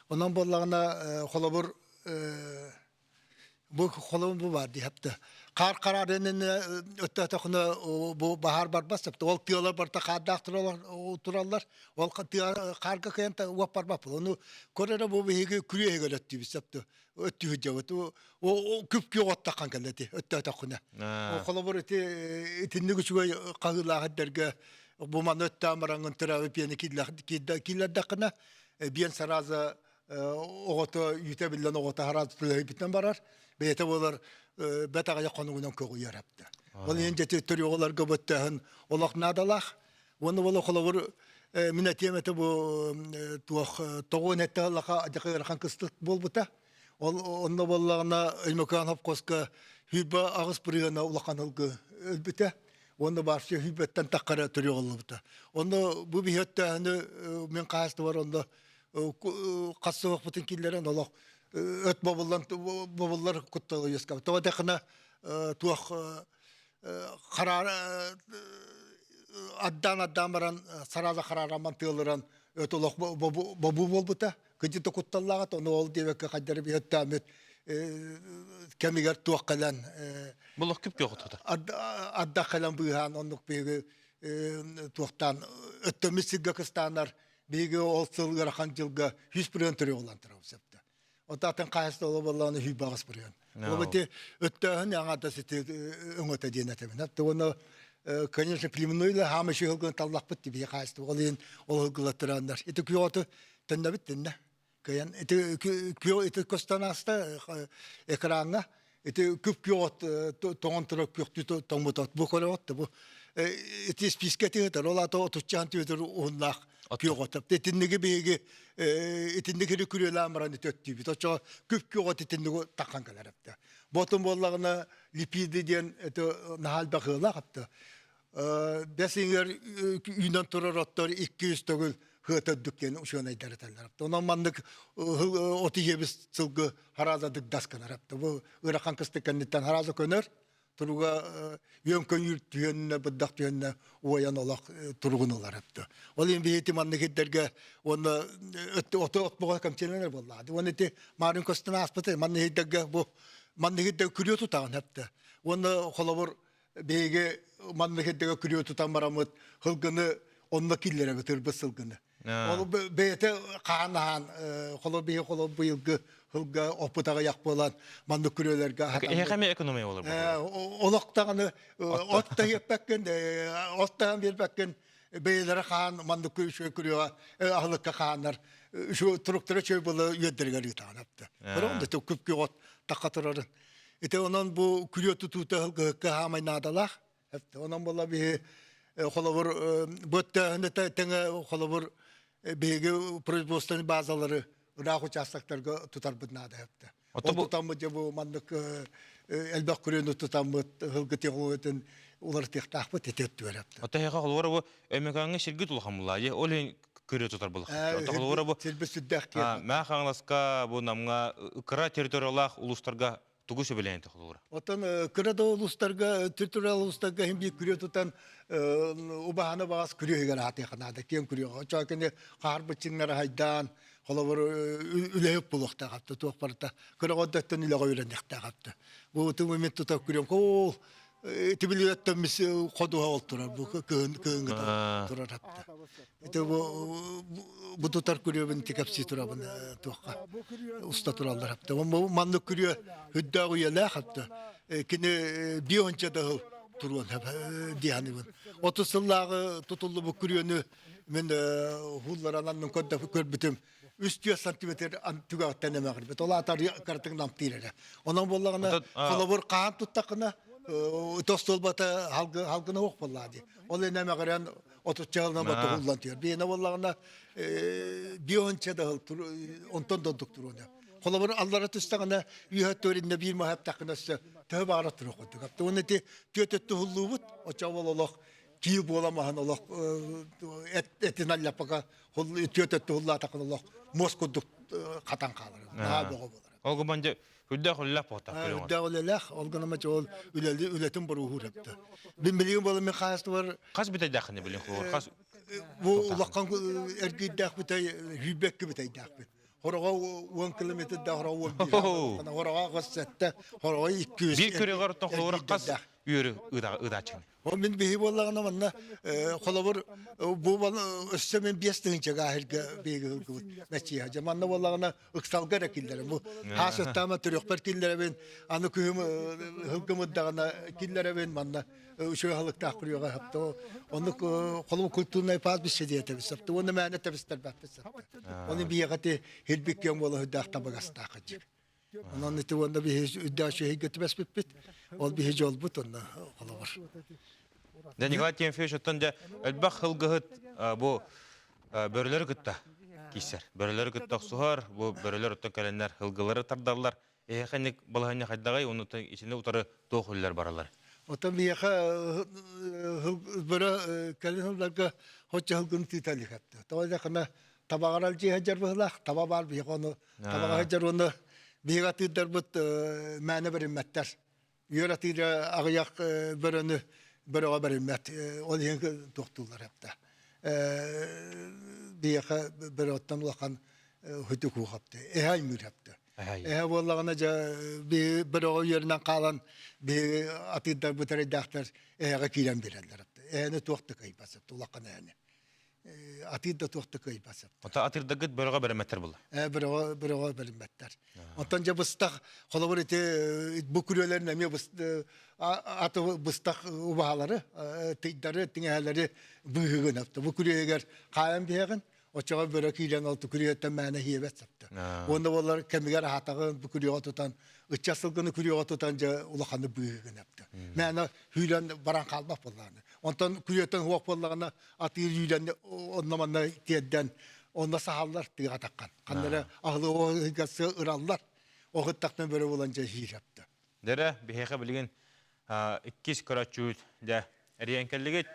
Онон буоллаҕына холобур бу холобур бу бар дии хапта. Хаар хараарыан иннинэ өттөөтөхүнэ бу баһаар барбас сапта. Ол тыалар барыта хаардаах тураллар. Ол хаарга кыайан уоп барбаппыт. Ону көрөрө бу биһиги күрүөһүгэр өттүүбүт сапта. Өттүүһү дьабыт. О күп күөх оттаххан кэллэти өттөөтөххүнэ. Холобур ити итинник үчүгэй хаһыылаах эрдэргэ бу маны өттөөн бараҥҥын төрөөбүт пиэни киллэрдэххинэ биэн сараза оҕото үүтэ биллэн оҕото хараат түлэһийбитинэн барар бэйэтэ буолар бэт аҕыйах хонугунан көҕүйэр эптэ. Ол иһин дьэ төрүөҕүлэргэ бөттөөһүн олох наадалаах. Уонна буола холобур мин этиэм этэ бу туох тоҕуон этте аллаха адьака ыарахан кыстык буолбута. Ол онно буоллаҕына Өймөкөөн хопкоска хүйбэ аҕыс бырыһыана улахан ылгы өлбүтэ. Уонна баарсыйа хүйбэттэн таххара төрүөҕүллубута. Онно бу биһи өттөөһүнү мин хаһаайыстыбар онно хас сылахпытын киллэрэн олох өт бобуллан бобуллар куттала үөскээбит. Тоҕо дэххинэ туох хараар аддаан аддаан баран сараада хараараман тыалыран өт олох бобуу буолбута. Кыдьыта кутталлааҕыт ону ол диэбэккэ хайдары биһөттөөмүт кэмигэр туох кэлэн Булох күп күөх ардах кэлэн быыһаан оннук биһиги туохтаан өттөмүт сиргэ кыстааннар биһиги ол сыл ыарахан дьылга 100 бырыан төрүө улан турабыт сөптө. Отатын хаһыста ола боллааны хүйбаҕас бырыан. Ол ити өттөөһүн яңата сити өҥөтө диэн этебин. Хатта уонна конечно племенной ла хаама шыһылгын таллахпыт тибии хаһыста. Ол иһин ол ылгылаттырааннар. Ити күөҕөтү төннөбүт тиннэ. Кыйан ити күө ити көстөн ааста экраҥҥа ити күп күөх от тоҥон турар күөхтүү тоҥмут от бу көрөҕөт бу ити спискэ тиһэтэр ол ата отуччаан түөтэр уһуннаах күөх от итинниги биһиги итинник күрүөлээн баран ити өттүүбүт оччоҕо күп күөх от итинниги таххан кэлэр эптэ ботун буоллаҕына липиды диэн это наһаа элбэх ыалаах эптэ бэс иҥэр үүнэн турар оттор 200 төгүл хыата үрдүк диэн учуонайдар этэллэр. Онон маннык от ийэбис сылгы харааза дыгдас гынар. Бу ыарахан кыстык кэнниттэн харааза көнөр, туруга үөн көйүүр түһүөннэ, бырдах түһүөннэ уойан олох туругун ылар. Ол иһин биһити маннык ирдэргэ уонна ото от кэмчилэнэр буоллаҕа. Уонна ити маарын көстөн ааспыты маннык ирдэргэ бу маннык ирдэр күрүө тутаҕын хэптэ. Уонна холобур биһиги маннык ирдэгэ күрүө тутан бараммыт сылгыны. онно киллэрэбит ырбыт сылгыны. Ол бэйэтэ хаан аһаан холобу холобу быйылгы сылга оппут аҕыйах буолан маннык күрүөлэргэ Эһиэхэ эмиэ экономия болар Олох даҕаны от да иэппэккин, от даҕаны биэрбэккин, бэйэлэрэ хаан маннык үчүгэй күрүөҕэ аһылыкка хааннар үчүгэй туруктара үчүгэй буола үөрдэригэр ыытаҕын апта. Көрөҕүн да күп от тахха турарын. Ити онон бу күрүө тутуута сылгыһыкка хаамай наадалаах. Онон буола биһи холобур бу тэҥэ холобур биһиги производственный базалары ыраах участоктарга тутарбыт наада эптэ. Ол тутаммыт дьэ бу маннык элбэх күрүөнү тутаммыт һылгы технологиятын уларытыахтаахпыт ити өттүгэр эптэ. Оттон эһиэхэ холобура бу Өймөкөөҥҥө сиргит улахан булаа ол иһин күрүө тутар булахпыт. Оттон холобура бу сирбит сүрдээх киэҥ. Мээ Хаҥаласка бу Намҥа кыра территориялаах улуустарга тугу сөбүлээн холобура? Оттон кыра да улуустарга, территориал улуустарга иһин биир күрүө тутан убаһаны баҕас күрүөһүгэр аатыаха наада, киэҥ күрүөҕэ. Оччоҕо кини хаарбыт чиҥнэр хайдаан, холобур үлэһит буолуохтаах апта туох барыта кыра өттөн үлэҕэ үөрэниэхтээх апта. Бу туму тута күрүөм ол тибилиэттэн мис ходуһа ол турар бу кыһын кыһыҥҥыта турар апта. Ити бу бу тутар күрүөбүн тикэпси турабын туохха уста тураллар апта. Маннык күрүө үрдээх үйэлээх апта. Кини бионча да туруон диһаныбын. 30 сыллааҕы тутуллубут күрүөнү мин хуулларанан көрбүтүм 3-4 сантиметр түгэҕиттэн эмэҕирбит. Ол аата кыратык намтыыр эрэ. Онон буоллаҕына холобур хаан туттаххына тостуолбата халгына ох буоллаа дии. Ол эн эмэҕирэн отучча сылынан ботугуллан түһэр. Биэнэ буоллаҕына бионча да онтон да ордук туруон. Холобур аллара түстэҕинэ үөһэ төрүннэ биир маһа эптэххинэ өссө төһө баара туруох курдук. Уонна ити түөт өттү уһуллуубут, оччоҕо олох киил буоламаһын олох этин аллапака түөт өттү уһуллаатаххына олох муос курдук хатан хаалар. Наһаа бөҕө буолар. Ол гынан дьэ үрдээх үлэлээх буолтах көрүҥ. Үрдээх үлэлээх, ол гынан ол үлэли үлэтин боруһуур эбит. Мин билигин буола мин хаһаайыстыбар Хас бүтэйдээххин билин холобур хас бу улахан эргиирдээх бүтэй сүүрбэкки бүтэйдээхпин. Хороҕо 10 километрдаах, хороҕо 11, хороҕо 87, хороҕо 200. Биир көрүҕэр оттон холобур хас үөрү ыытааччыгын? Ол мин биһи буоллаҕына манна холобур бу өссө мин 5 тыһыынча гаһырга биһиги ылгыбыт мэччиһэ. Дьэ манна буоллаҕына ыксалга эрэ киллэрэ. Бу хаас ыттаама төрүөхпэр киллэрэбин, аны күһүм ылгымыддаҕына киллэрэбин манна үчүгэй халыктаах күрүөҕэ хапта. Оннук холобур культурнай пастбище диэтэбит сапты. Уонна мээнэ тэбистэрбэппит сапты. Оны биһиэхэ хирбик киэҥ буола үрдээх табыгастаах дьик. Онон ити уонна биһи үрдээх үчүгэйгэ түбэспиппит. Ол биһи дьолбут онно холобур. Дьэ Николай Тимофеевич оттон дьэ элбэх сылгыһыт бу бөрөлөрү кытта киирсэр. Бөрөлөрү кытта охсуһар, бу бөрөлөр оттон кэлэннэр сылгылары тардаллар. Эһиэхэ инник балаһыанньа хайдаҕый, уонна итини утары туох үлэлэр бараллар? Оттон биһиэхэ бөрө кэлин сылларга хоччо сылгыны тыыта илик этэ. Тоҕо диэтэххинэ табаҕар дьиэ сылдьар быһыылаах, таба баар биһиэхэ ону табаҕа сылдьар уонна биһиги атыырдарбыт мээнэ бэриммэттэр. Үөр атыыра аҕыйах бөрөнү бөрөҕө бэриммэт. Ол иһин туохтууллар эптэ. Биһиэхэ бөрөттөн улахан хүтүк уухапты. Эһэ аймыыр эптэ. Эһэ буоллаҕына дьэ биһи бөрөҕө үөрэнэн хаалан биһиги атыырдарбыт эрэйдээхтэр эһэҕэ киирэн биэрэллэр. Эһэни туох да кыайбат улахан эһэни. Атыыр да туох да кыайбат сөп. Ото атыырдагыт бөрөҕө бэриммэттэр була. Бөрөҕө бөрөҕө бэриммэттэр. Онтон дьэ быстах холобур ити бу күрүөлэрин эмиэ аты быстах убаһалары, тыйдары, тиҥэһэлэри быыһыгын. Бу күрүөһүгэр хаайан биһэҕин, оччоҕо бөрө киирэн ол күрүөттэн мээнэ хиэбэт сапта. Уонна болар кэмигэр аһатаҕын бу күрүөҕэ тутан, ыччат сылгыны күрүөҕэ тутан дьэ улаханы быыһыгын эптэ. Мээнэ хүүлэн баран хаалбат буоллаҕына. Онтон күрүөттэн хуох буоллаҕына атыыр үүрэн онно-манна тиэрдэн онно саһаллар тыаҕа таххан. Ханна аһылыгы ыраллар. Оһыттахтан бөрө булан дьэ хиирэптэ. Дэрэ, биһиэхэ билигин иккис көрөөччүбүт дьэ эрийэн кэллигит.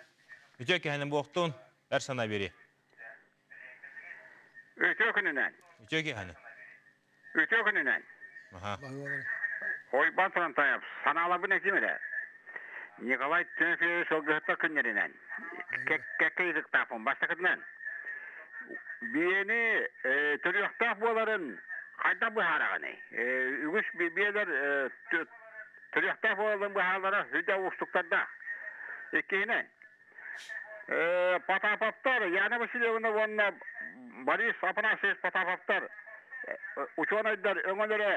Үтүө киһини буохтун, эр санаа биэриэ. Үтүө күнүнэн. Үтүө киһини. Үтүө күнүнэн. Ойбан Турантаев, санааларбын этим эрэ. Николай Тимофеевич сылгыһыттар күннэринэн кэккэ ыйытыктаахпын. Бастакытынан, биэни төрүөхтээх буоларын хайдах быһаараҕыный? Үгүс биэлэр төрүөхтээх буоларын быһаалара сүрдээх уустуктардаах. Иккиһинэн, Потаповтар, Яна Васильевна уонна Борис Афанасьевич Потаповтар учуонайдар өҥөлөрө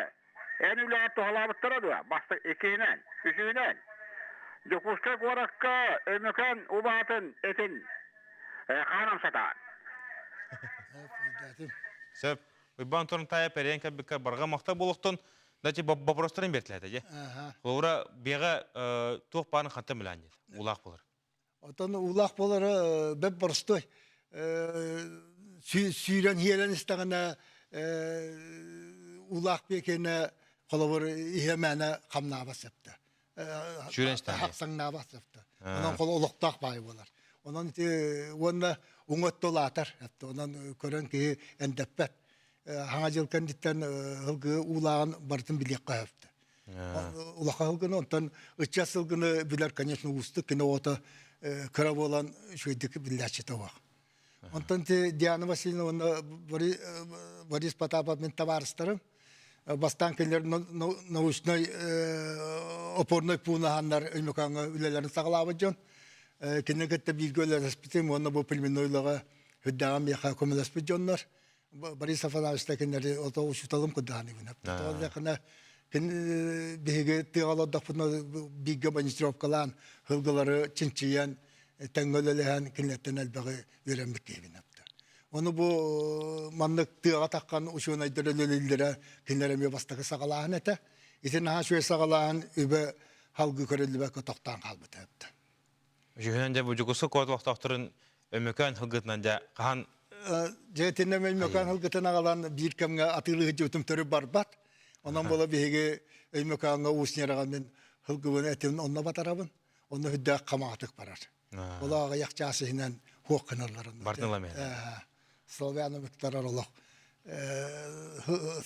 эн үлэҕэ туһалаабыттара дуо? Баста иккиһинэн, үсүһүнэн, Дьокуускай куоракка Өймөкөөн убаатын этин хаанам сатаан. Сөп. Уйбаан Торунтаев эрийэн кэлбиккэ барҕа махтал буолуохтун. Дати боппуруостарын бэртилээтэ дьэ. Холобура биэҕэ туох баарын хантан билээн диэт. Уулаах болар. Отон уулаах буолара бэп боростой. Сүүрэн хиэлэн истэҕинэ уулаах биэкэнэ холобур иһэ мээнэ хамнаабат сөптө. Сүүрэн истэҕинэ. Саҥнаабат сөптө. Онон хол олохтоох баай буолар. Онон ити уонна уҥа өттө улаатар. Онон көрөн киһи эндэппэт. Хаҥа дьыл кэнниттэн ылгы уулааҕын барытын билиэххэ сөптө. Улахан сылгыны, онтон ыччат сылгыны билэр, конечно, уустук, кини оҕото кыра буолан үчүгэйдик биллээччитэ суох. Онтон Диана Васильевна уонна Борис Потапов мин табаарыстарым. Бастаан кинилэр научнай опорнай пуун аһаннар Өймөкөөҥҥө үлэлэрин саҕалаабыт дьон. Кинини кытта бииргэ үлэлэспитим уонна бу племенной үлэҕэ үрдээҕин миэхэ көмөлөспүт дьоннор. Борис Афанасьевич кинилэри ото учууталым курдааныбын. Тоҕо кини биһиги тыаҕа олордохпутуна бииргэ монитировкалаан сылгылары чинчийэн тэҥҥэ үлэлэһэн кинилэртэн элбэҕи үөрэммит киһибин. Ону бу маннык тыаҕа таххан учуонайдар үлэлииллэрэ кинилэр эмиэ бастакы саҕалааһын этэ. Ити наһаа үчүгэй саҕалааһын үбэ халгыы көрүллүбэккэ тохтоон хаалбыта. Үчүгүнэн дьэ бу Дьокуускай куорат олохтоохторун Өмөкөөн һылгытынан дьэ хаһан Дьэ итиннэ Өймөкөөн һылгытын аҕалан биир кэмҥэ атыылыы сылдьыбытым төрүт барбат. Онон буола биһиги Өймөкөөҥҥө Уус Ньараҕа мин һылгыбын этин онно батарабын. Онно үрдээх хамаҕатык барар. Ол аҕыйах чаас иһинэн хуох гыналлар. Бартын ыламын. Славяно Викторар олох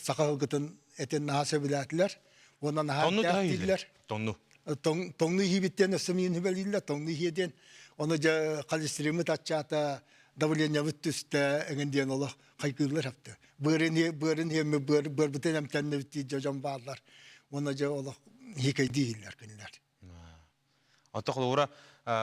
саха һылгытын этин наһаа сөбүлээтилэр. Уонна наһаа дииллэр. Тоҥну. Тоҥну иһиибиттэн өссө миин хүбэлииллэр, тоҥну иһиэ диэн. Ону дьэ холестериммыт аччаата, давлениебыт түстэ, эҥин диэн олох хайгыыллар хапты. Быарын быарын иһэмми быар быарбытын эмтэннибит дии дьон бааллар. Уонна дьэ олох хиикэйдии иһиллэр кинилэр. Ото холобура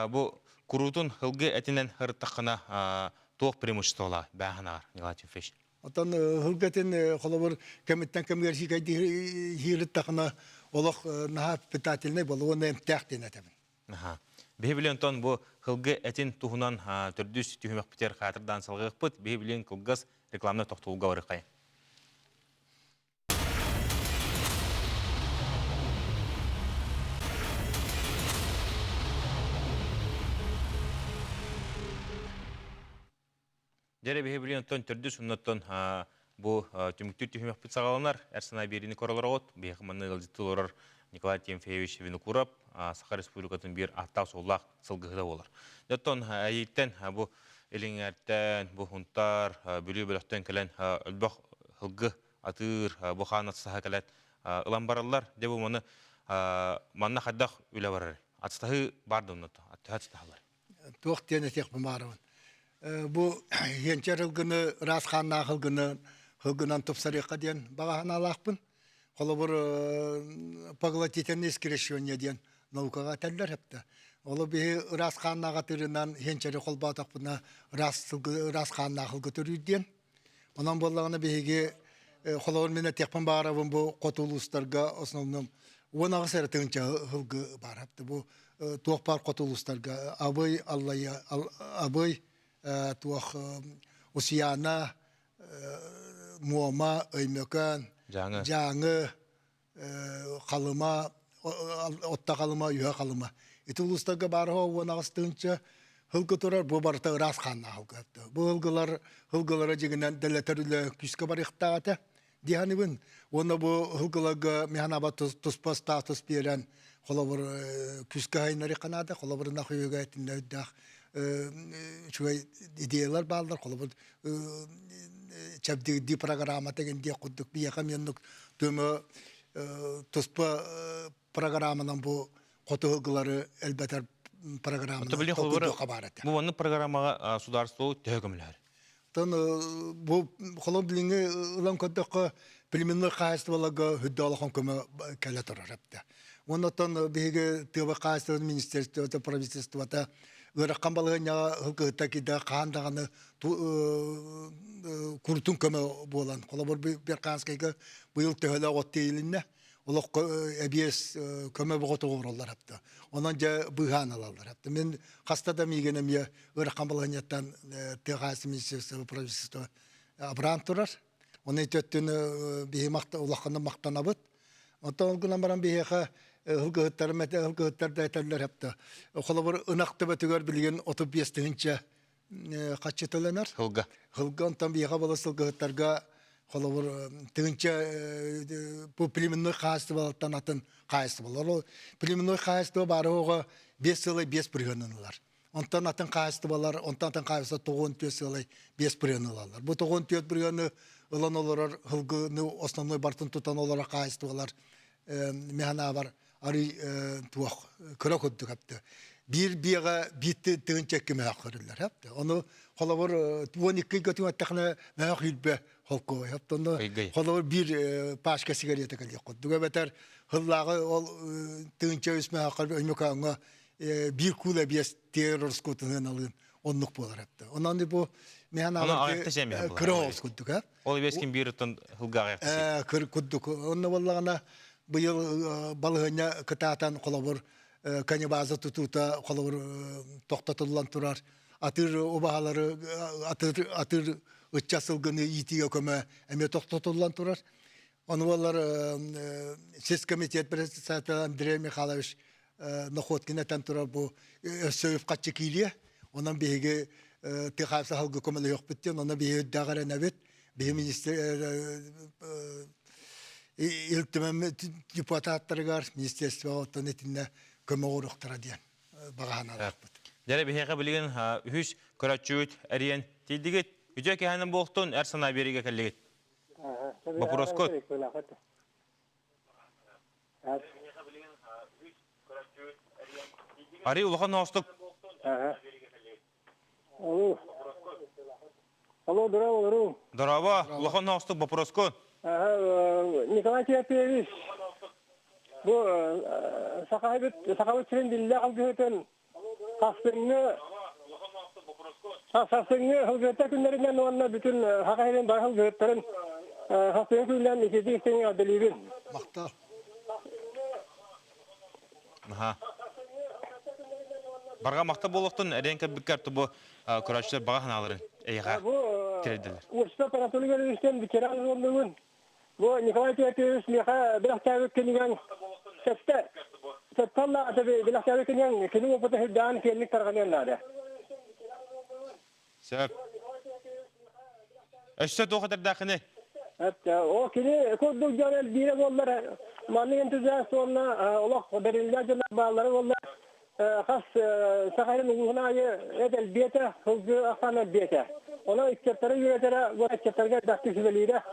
бу куруутун һылгы этинэн ырыттаххына туох преимуществолаа бээханаар Николай Тимофеевич? Оттон һылгы этин холобур кэмиттэн кэмигэр хиикэйдии хиирыттахына олох наһаа питательный болу уонна эмтээх диэн этэбин. Биһи билэн онтон бу һылгы этин туһунан төрдүс түһүмэхпитигэр хаатырдаан салгыахпыт. Биһи билин кылгас рекламна тохтуулга барыхай. Дьэ биһи билин оттон төрдүс оннуттан бу түмүктүүр түһүмэхпит саҕаланар. Эр санаа биэриини көрөлөрөҕүт. Биһиэхэ манна ыалдьытты олорор Николай Тимофеевич Винокуров Саха Республикатын биир ааттаах-суоллаах сылгыһыта буолар. Оттон эйиттэн бу Илиҥэртэн, бу Хунтаар, Бүлүү бөлөхтөн кэлэн өлбөх һылгы атыыр, бу хаан атстаһа кэлэн ылан бараллар. Дьэ бу маны манна хайдах үлэ барар? Атстаһыы бар да онно төһө атстаһаллар? Туох диэн этиэхпин баарабын. Бу хиэнчэр ылгыны, ыраас хааннаах ылгыны ылгынан тупсарыахха диэн баҕа санаалаахпын. Холобур, поглотительное скрещивание диэн наукаҕа этэллэр эптэ. Олу биһи ыраас хааннаах атыырынан хиэнчэри холбоотохпуна ыраас сылгы ыраас хааннаах ылгы төрүүр диэн. Онон буоллаҕына биһиги холобур мин этиэхпин баҕарабын бу хоту улуустарга основном 18 эрэ тыһыынча сылгы баар. Бу туох баар хоту улуустарга Абый, Аллайа, Абый, туох Усуйаана, Муома, Өймөкөөн, Дьааҥы, Халыма, Отто Халыма, Үһэ Халыма. Ити улуустарга баар 18 тыһыынча сылгы турар, бу барыта ыраас хааннаах сылгы. Бу сылгылар сылгылара дьиҥинэн дэлэтэр үлэ күүскэ барыахтаах этэ дии саныыбын. Уонна бу сылгыларга механаба туспа статус биэрэн, холобур, күүскэ айыннарыахха наада. Холобур, ынах үйэгэ итиннэ үрдээх үчүгэй идеялар бааллар. Холобур, чэбдигирдии программата диэн диэх курдук биһиэхэ эмиэ төмө туспа программанан бу хоту сылгылары элбэтэр программаны толкуйдуохха баар этэ. Бу маннык программаҕа судаарыстыба төһө көмөлөһөр? Тон бу холон билиҥҥи ылан көрдөххө племенной хаһаайыстыбаларга үрдэ улахан көмө кэлэ турар эбитэ. Уонна оттон биһиги тыаба хаһаайыстыбатын министерствота, правительствота. Ыарахан балаһыанньаҕа ылгыһыттар киирдэ хаан даҕаны курутун көмө буолан. Холобур, Берканскайга быйыл төһөлөөх от тиэйилиннэ. Олоххо эбиэс көмө бөҕө оҥороллор апта. Онон дьэ быыһаан алаллар апта. Мин хаста да миигин эмиэ ыарахан балаһыанньаттан тыа хаһаайыстыба министерство правительство абыраан турар. Оны өттүн биһи улаханнык махтанабыт. Оттон ол гынан баран биһиэхэ ылгыһыттарым ылгыһыттар да этэллэр хапта. Холобур ынах төбөтүгэр билигин 35 тыһыынча хаччы төлөнөр. Хылга. Хылга онтон биһиэхэ буола сылгыһыттарга холобур тыһыынча бу племенной хаһаайыстыбалартан атын хаһаайыстыбалар. Ол племенной хаһаайыстыба баары оҕо 5 сылай 5 бырыһыанын ылар. Онтон атын хаһаайыстыбалар, онтон атын хаһаайыстыба 94 сылай 5 бырыһыаны ылаллар. Бу 94 бырыһыаны ылан олорор һылгыны основной бартын тутан олорор хаһаайыстыбалар механаабар арый туох кыра курдук апты. Биир биэҕэ биир тыһыынча икки мөһөх көрүллэр апты. Ону холобур 12 көтүҥ эттэхинэ мөһөх үүрбэ холкуой апты. Ону холобур биир пачка сигарета кэлиэх курдук. Эбэтэр хыллааҕы ол тыһыынча үс мөһөххө өймөкөөҥҥө биир куул эбиэс тиэр ороскуотун алыын оннук буолар эпти. Онон бу механ кыра оҕус курдук э. Ол эбиэс ким биир оттон хылгааҕа Кыр курдук. Онно боллаҕына быйыл балыһыня кытаатан холобур канибаза тутуута холобур тохтотуллан турар атыр убаһалары атыр атыр ычча сылгыны иитиигэ көмө эмиэ тохтотуллан турар. Ону буоллар сис комитет председателя Андрей Михайлович Находкин этэн турар бу өссө үп-харчы киириэ. Онон биһиги тыа саһылгы көмөлөһүөхпүт диэн, онон биһиги үрдээх эрэнэбит. Биһи министр Ил Түмэн депутаттарыгар министерствоҕа оттон итиннэ көмө оҥоруохтара диэн баҕа санаалаахпыт. Дьэ, биһиэхэ билигин үһүс көрөөччүбүт эрийэн тиийдигит. Үтүө киһинэн буолтун, эр санаа биэриигэ кэллигит. Боппуруоскут. Арый улахан оостук. Алло. Алло, здорово, здорово. Здорово, улахан оостук боппуруоскун. Николай Тимофеевич, бу Сахабыт Сахабыт сирин биллээх алгыһытын Сарсыҥҥы сарсыҥҥы сылгыһыттар күннэринэн уонна бүтүн Саха сирин бары сылгыһыттарын сарсыҥҥы күнүнэн ититии истиҥ эҕэрдэлиибин. Махтал. Аха. Барҕа махтал буолуохтун эриэн кэлбиккэр бу көрөөччүлэр баҕа санааларын эйиэхэ Бу тириэрдэллэр. Уопсай Анатолий Гаврильевичтан ветеран буоллугун. Бу Николай Тимофеевич миэхэ бэлэхтээбит кинигэҥ сөптө сөптөллаата бэлэхтээбит кинигэҥ кини уопута сирдээн киэҥник тарҕаныан наада. Сөп. Өссө туох этэрдээххиний? О кини курдук дьон элбиирэ буоллар маннык энтузиаст уонна олох бэриллээх дьоннор бааллара буоллар хас Саха сирин улууһун аайы эт элбиэтэ, сылгы ахсаана элбиэтэ. Онон ыччаттары үөрэтэрэ уонна ыччаттарга элбэхтик сүбэлиирэ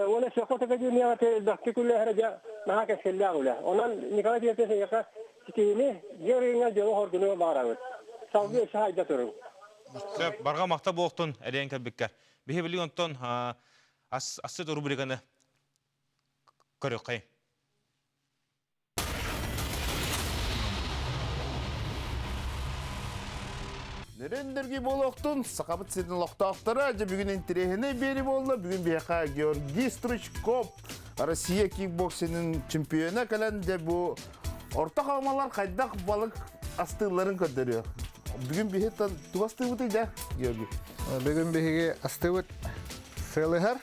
уонна Сөххот академияҕа элбэхтик үлэлэһэрэ дьэ наһаа кэскиллээх үлэ. Онон Николай Тимофеевич эйиэхэ ситиһиини, дьиэ ырыҥа дьолу-хоргуну баҕарабыт. Салгыы өссө сайда туруҥ. Сөп, барҕа махта буолтун эриэн кэлбиккэр. Биһи билигин онтон ассы рубриканы көрүөххэй. Нөрөндөргү буолуохтун, Сахабыт сирин олохтоохторо, дьэ бүгүн интэриэһинэй биэри буолла. Бүгүн биһиэхэ Георгий Стручков, Россия кикбоксинын чемпиона кэлэн, дьэ бу орто хаамалар хайдах балык астыылларын көрдөрүө. Бүгүн биһи тугу астыыбытый дьэ, Георгий? Бүгүн биһиги астыыбыт сыалыһар.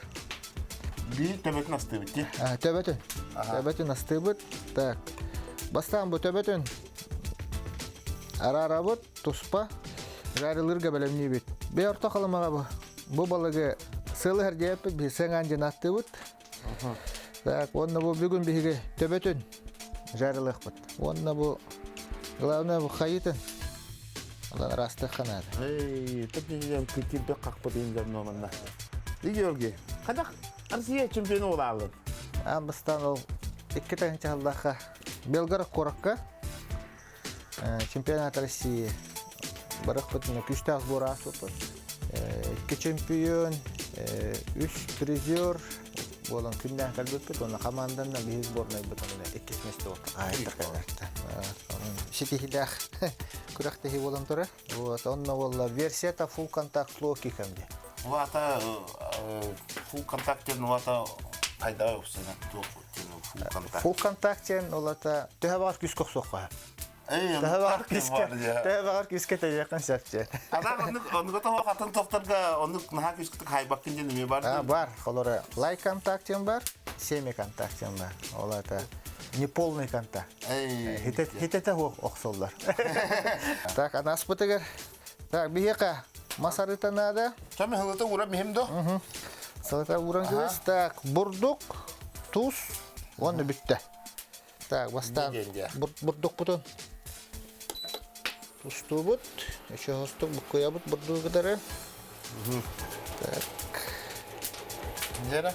Биир төбөтүн астыыбыт дии. Төбөтүн. Төбөтүн астыыбыт. Так. Бастаан бу төбөтүн араарабыт, туспа жарылыырга бэлэмниибит. Бе орто халымаҕа бу. Бу балыгы сыалыһар диэппит, биһи сыаҥаан диэн ааттыыбыт. Так, уонна бу бүгүн биһиги төбөтүн жарылыахпыт. Уонна бу главное бу хайытын Онон араастыахха наада. Эй, тэп кирбек қақпыт индер манна. Георгий, қадақ Россия чемпионы болалын? Аан бастаан ол икки тыһыынча сыллаахха Белгород куоракка чемпионат России барахпытына күүстээх сбор ааспыппыт. Икки чемпион, үс призер буолан күннээн кэлбиппит уонна хамаанданан биһи сборнайбыт онно иккис месте буолта. Ситиһилээх. күрэхтэһии буолан турар. Вот, онно буолла версията full contact low kick диye. Улаата full contact диэн улаата хайдаҕа өхсөнө туох диэн full contact. Full contact диэн улаата төһө баҕар күүскэ охсуохха. Төһө баҕар күүскэ, төһө баҕар күүскэ тэйиэххин сөп диэн. Ана оннук оннук тоҕо хатын тохторго оннук наһаа күүскэ хайбаккын диэн эмиэ бар. А, бар. Холора лайк контакт диэн бар, семи контакт диэн бар. Ол это неполный контакт. Хитете охсоллар. Так, анаспытыгар. Так, биһиэхэ мас арыта наада. Сами хылыта уран михим до? Сылыта уран кыбыс. Так, бурдук, туз, уонна бүттэ. Так, бастаан бурдукпутун тустуубут. Еще хостук буккуйабыт бурдугу кытары. Так. Нера?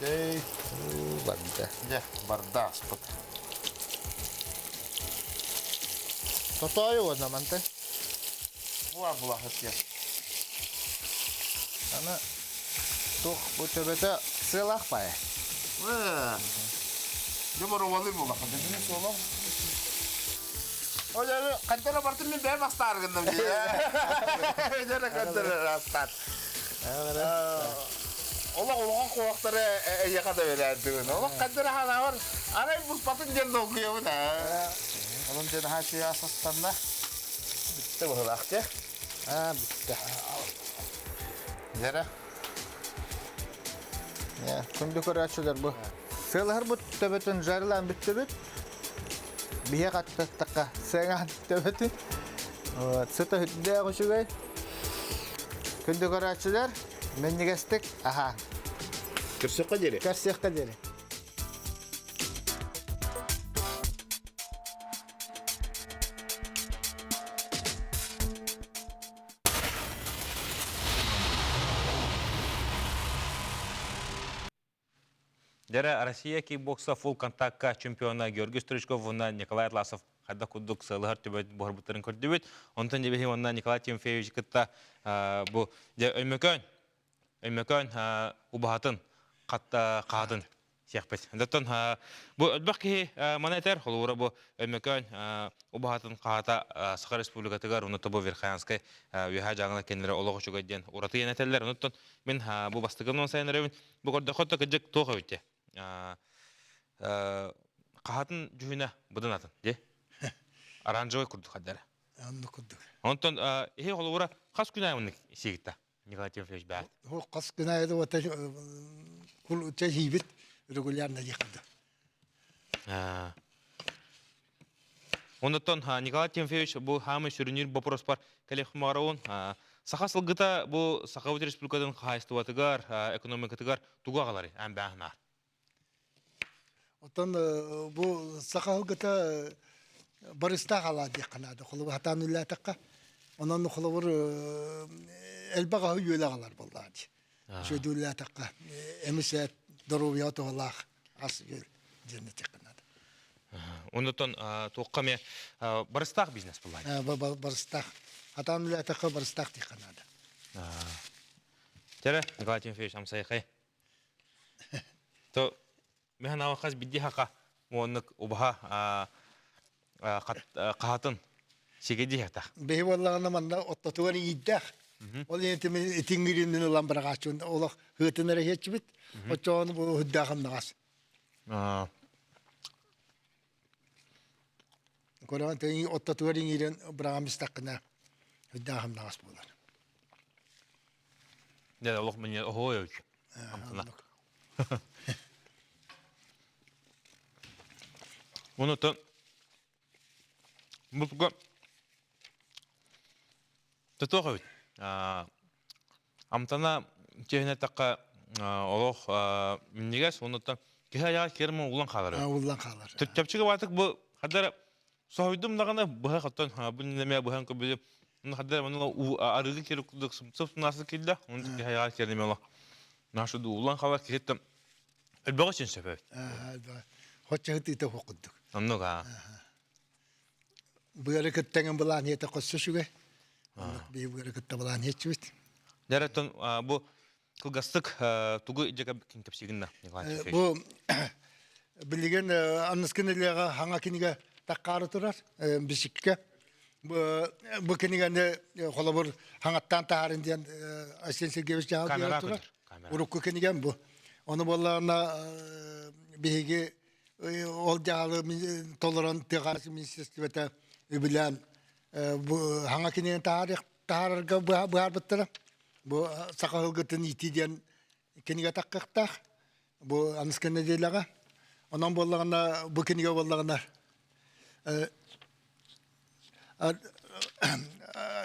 Дей. Барда. Дьэ, барда аспыт. Тотоойу уонна манта. Була булахыт я. Аны туох бу төбөтө сыалаах баайа. Дьэ боруобалыы булахыт. Дьэ суолам. О, дьэ, хантара бартын мин бэйэм астааргынным дии. Дьэ, хантара астаар. Олох улахан куоктары эйиэхэ да бэлээрдигин. Олох хантара ханаабар арай буспатын диэн долгуйабын аа. Онон дьэ наһаа үчүгэй ас астанна. Бүттэ быһылаах дьэ. Аа, бүттэ. Дьэрэ. Күндү көрөөччүлэр бу. Сыалаһар бут төбөтүн жарылаан бүттүбүт. Биһиэх аттаттакка сыаҥаан төбөтүн. Сыта үрдээх үчүгэй. Күндү көрөөччүлэр, минньигэстик аһаан. Көрсүөххэ диэри. Көрсүөххэ диэри. Дьэрэ Россия кикбокса фулл контакка чемпиона Георгий Стручков уонна Николай Атласов хайдах курдук сыалыһар түбэт буһарбыттарын көрдүбүт. Онтон дьэбиһи уонна Николай Тимофеевич кытта бу дьэ Өймөкөөн Өймөкөөн убаһатын хаатын сиэхпит. Оттон бу элбэх киһи маны этэр, холобура бу Өймөкөөн убаһатын хаата Саха Республикатыгар, уонна бу Верхоянскай үөһээ дьааҥылар кэннилэрэ олох үчүгэй диэн ураты иэн этэллэр. Онуттан мин бу бастакы сайын эрэбин. Бу көрдөххө да кыдьык туох эбит дии. Хаһатын дьүһүнэ быдан атын дии. Оранжевый курдук хаддара. Оннук курдук. Онтон иһи холобура хас күн аайы сиигитта Николай Тимофеевич баар. Хас күн аайы да кул чэһиибит регулярно диэххэ. Оннуттан Николай Тимофеевич бу хаамай сүрүннүүр боппуруоспар кэлиэх Саха сылгыта бу Сахабыт Республикатын хаһаайыстыбатыгар, экономикатыгар тугу аҕаларый аан бааһынаар? Оттон бу саха сылгыта барыстаах алаа диэххэ наада. Холобур хатаан үллээтэххэ, онон холобур элбэх аһы үөлэ аҕалар буоллаҕа дии. Үчүгэйдик үллээтэххэ, эмис эт, доруобуйаҕа туһалаах ас үөл диэн этиэххэ наада. Оннуттан туохха эмэ барыстаах бизнес буоллаҕа. Барыстаах. Хатаан үллээтэххэ барыстаах диэххэ наада. Тере, Николай Тимофеевич амсайхай. То механ хас бидди хака уоннык убаха хаатын сиге диэхтах. Бэһи буоллаҕына манна оттотугар иирдээх. Ол иһин итиҥҥириннин ылан быраҕааччыбын олох ыытын эрэ иһиэччибит. Оччоҕону бу үрдээх амнаҕас. Көрөҕүн тэҥи оттотугар иҥиирэн быраҕан истэххинэ үрдээх амнаҕас буолар. Дьэ олох мине оһуой өч. Амтана. Онута бу Тотуох эбит. Амтана киһини эттэххэ олох минньигэс уонна киһи айаҕа киэр улан хаалар. Уллан хаалар. Чэпчэки баатык бу хадара соһуйдум даҕаны быһа хоттон бу нэмэ быһан көбүлү хадара маны арыгы киэр курдук сып-сымнаасы киирдэ. Оны киһи айаҕа киэр неме олох нашу улан хаалар киһиттэн элбэҕи син сөп эбит. Хочча хытыыта курдук. Оннук аа. Быары кыттаҥын былаан иэтэ хоссо үчүгэй. Оннук биһи быары кытта былаан иэччибит. Дәреттон бу кылгастык тугу дьэ кэпсигин да Николай Бу билигин анныскын илиэҕэ хаҥа кинигэ. таххаары турар Бишикке. Бу кинигэни холобур хаҥаттаан таһарын диэн Айсен Сергеевич дьаһал биэрэ турар. Урукку кинигем бу. Ону буоллаҕына биһиги ол дьаһалы толорон тыаҕа министерствота үбүлээн бу хаҥа кинигэни таһаарарга быһаарбыттара. Бу саха сылгытын иитии диэн кинигэ таххыахтаах. Бу аныскы нэдиэлэҕэ. Онон буоллаҕына бу кинигэ буоллаҕына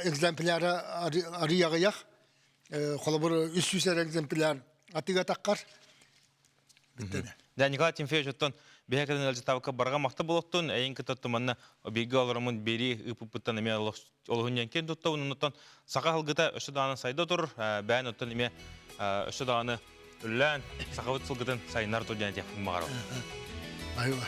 экземпляра арый аҕыйах. Холобур 300 эрэ экземпляр атыыга таххар. Бүттэнэ. Да, Николай Тимофеевич, оттон биһэ кэлин ыалдьытаабыкка барҕа махта болоттун, эйин кытта туманна бииргэ олоромун биэрии ыыппыппыттан эмиэ олоһун диэн туттабын, оннуттан саха сылгыта өссө даҕаны сайда турар, бэйэн оттон эмиэ өссө даҕаны үллээн сахабыт сылгытын сайыннар тур диэн этиэхпин баҕарабын. Айва.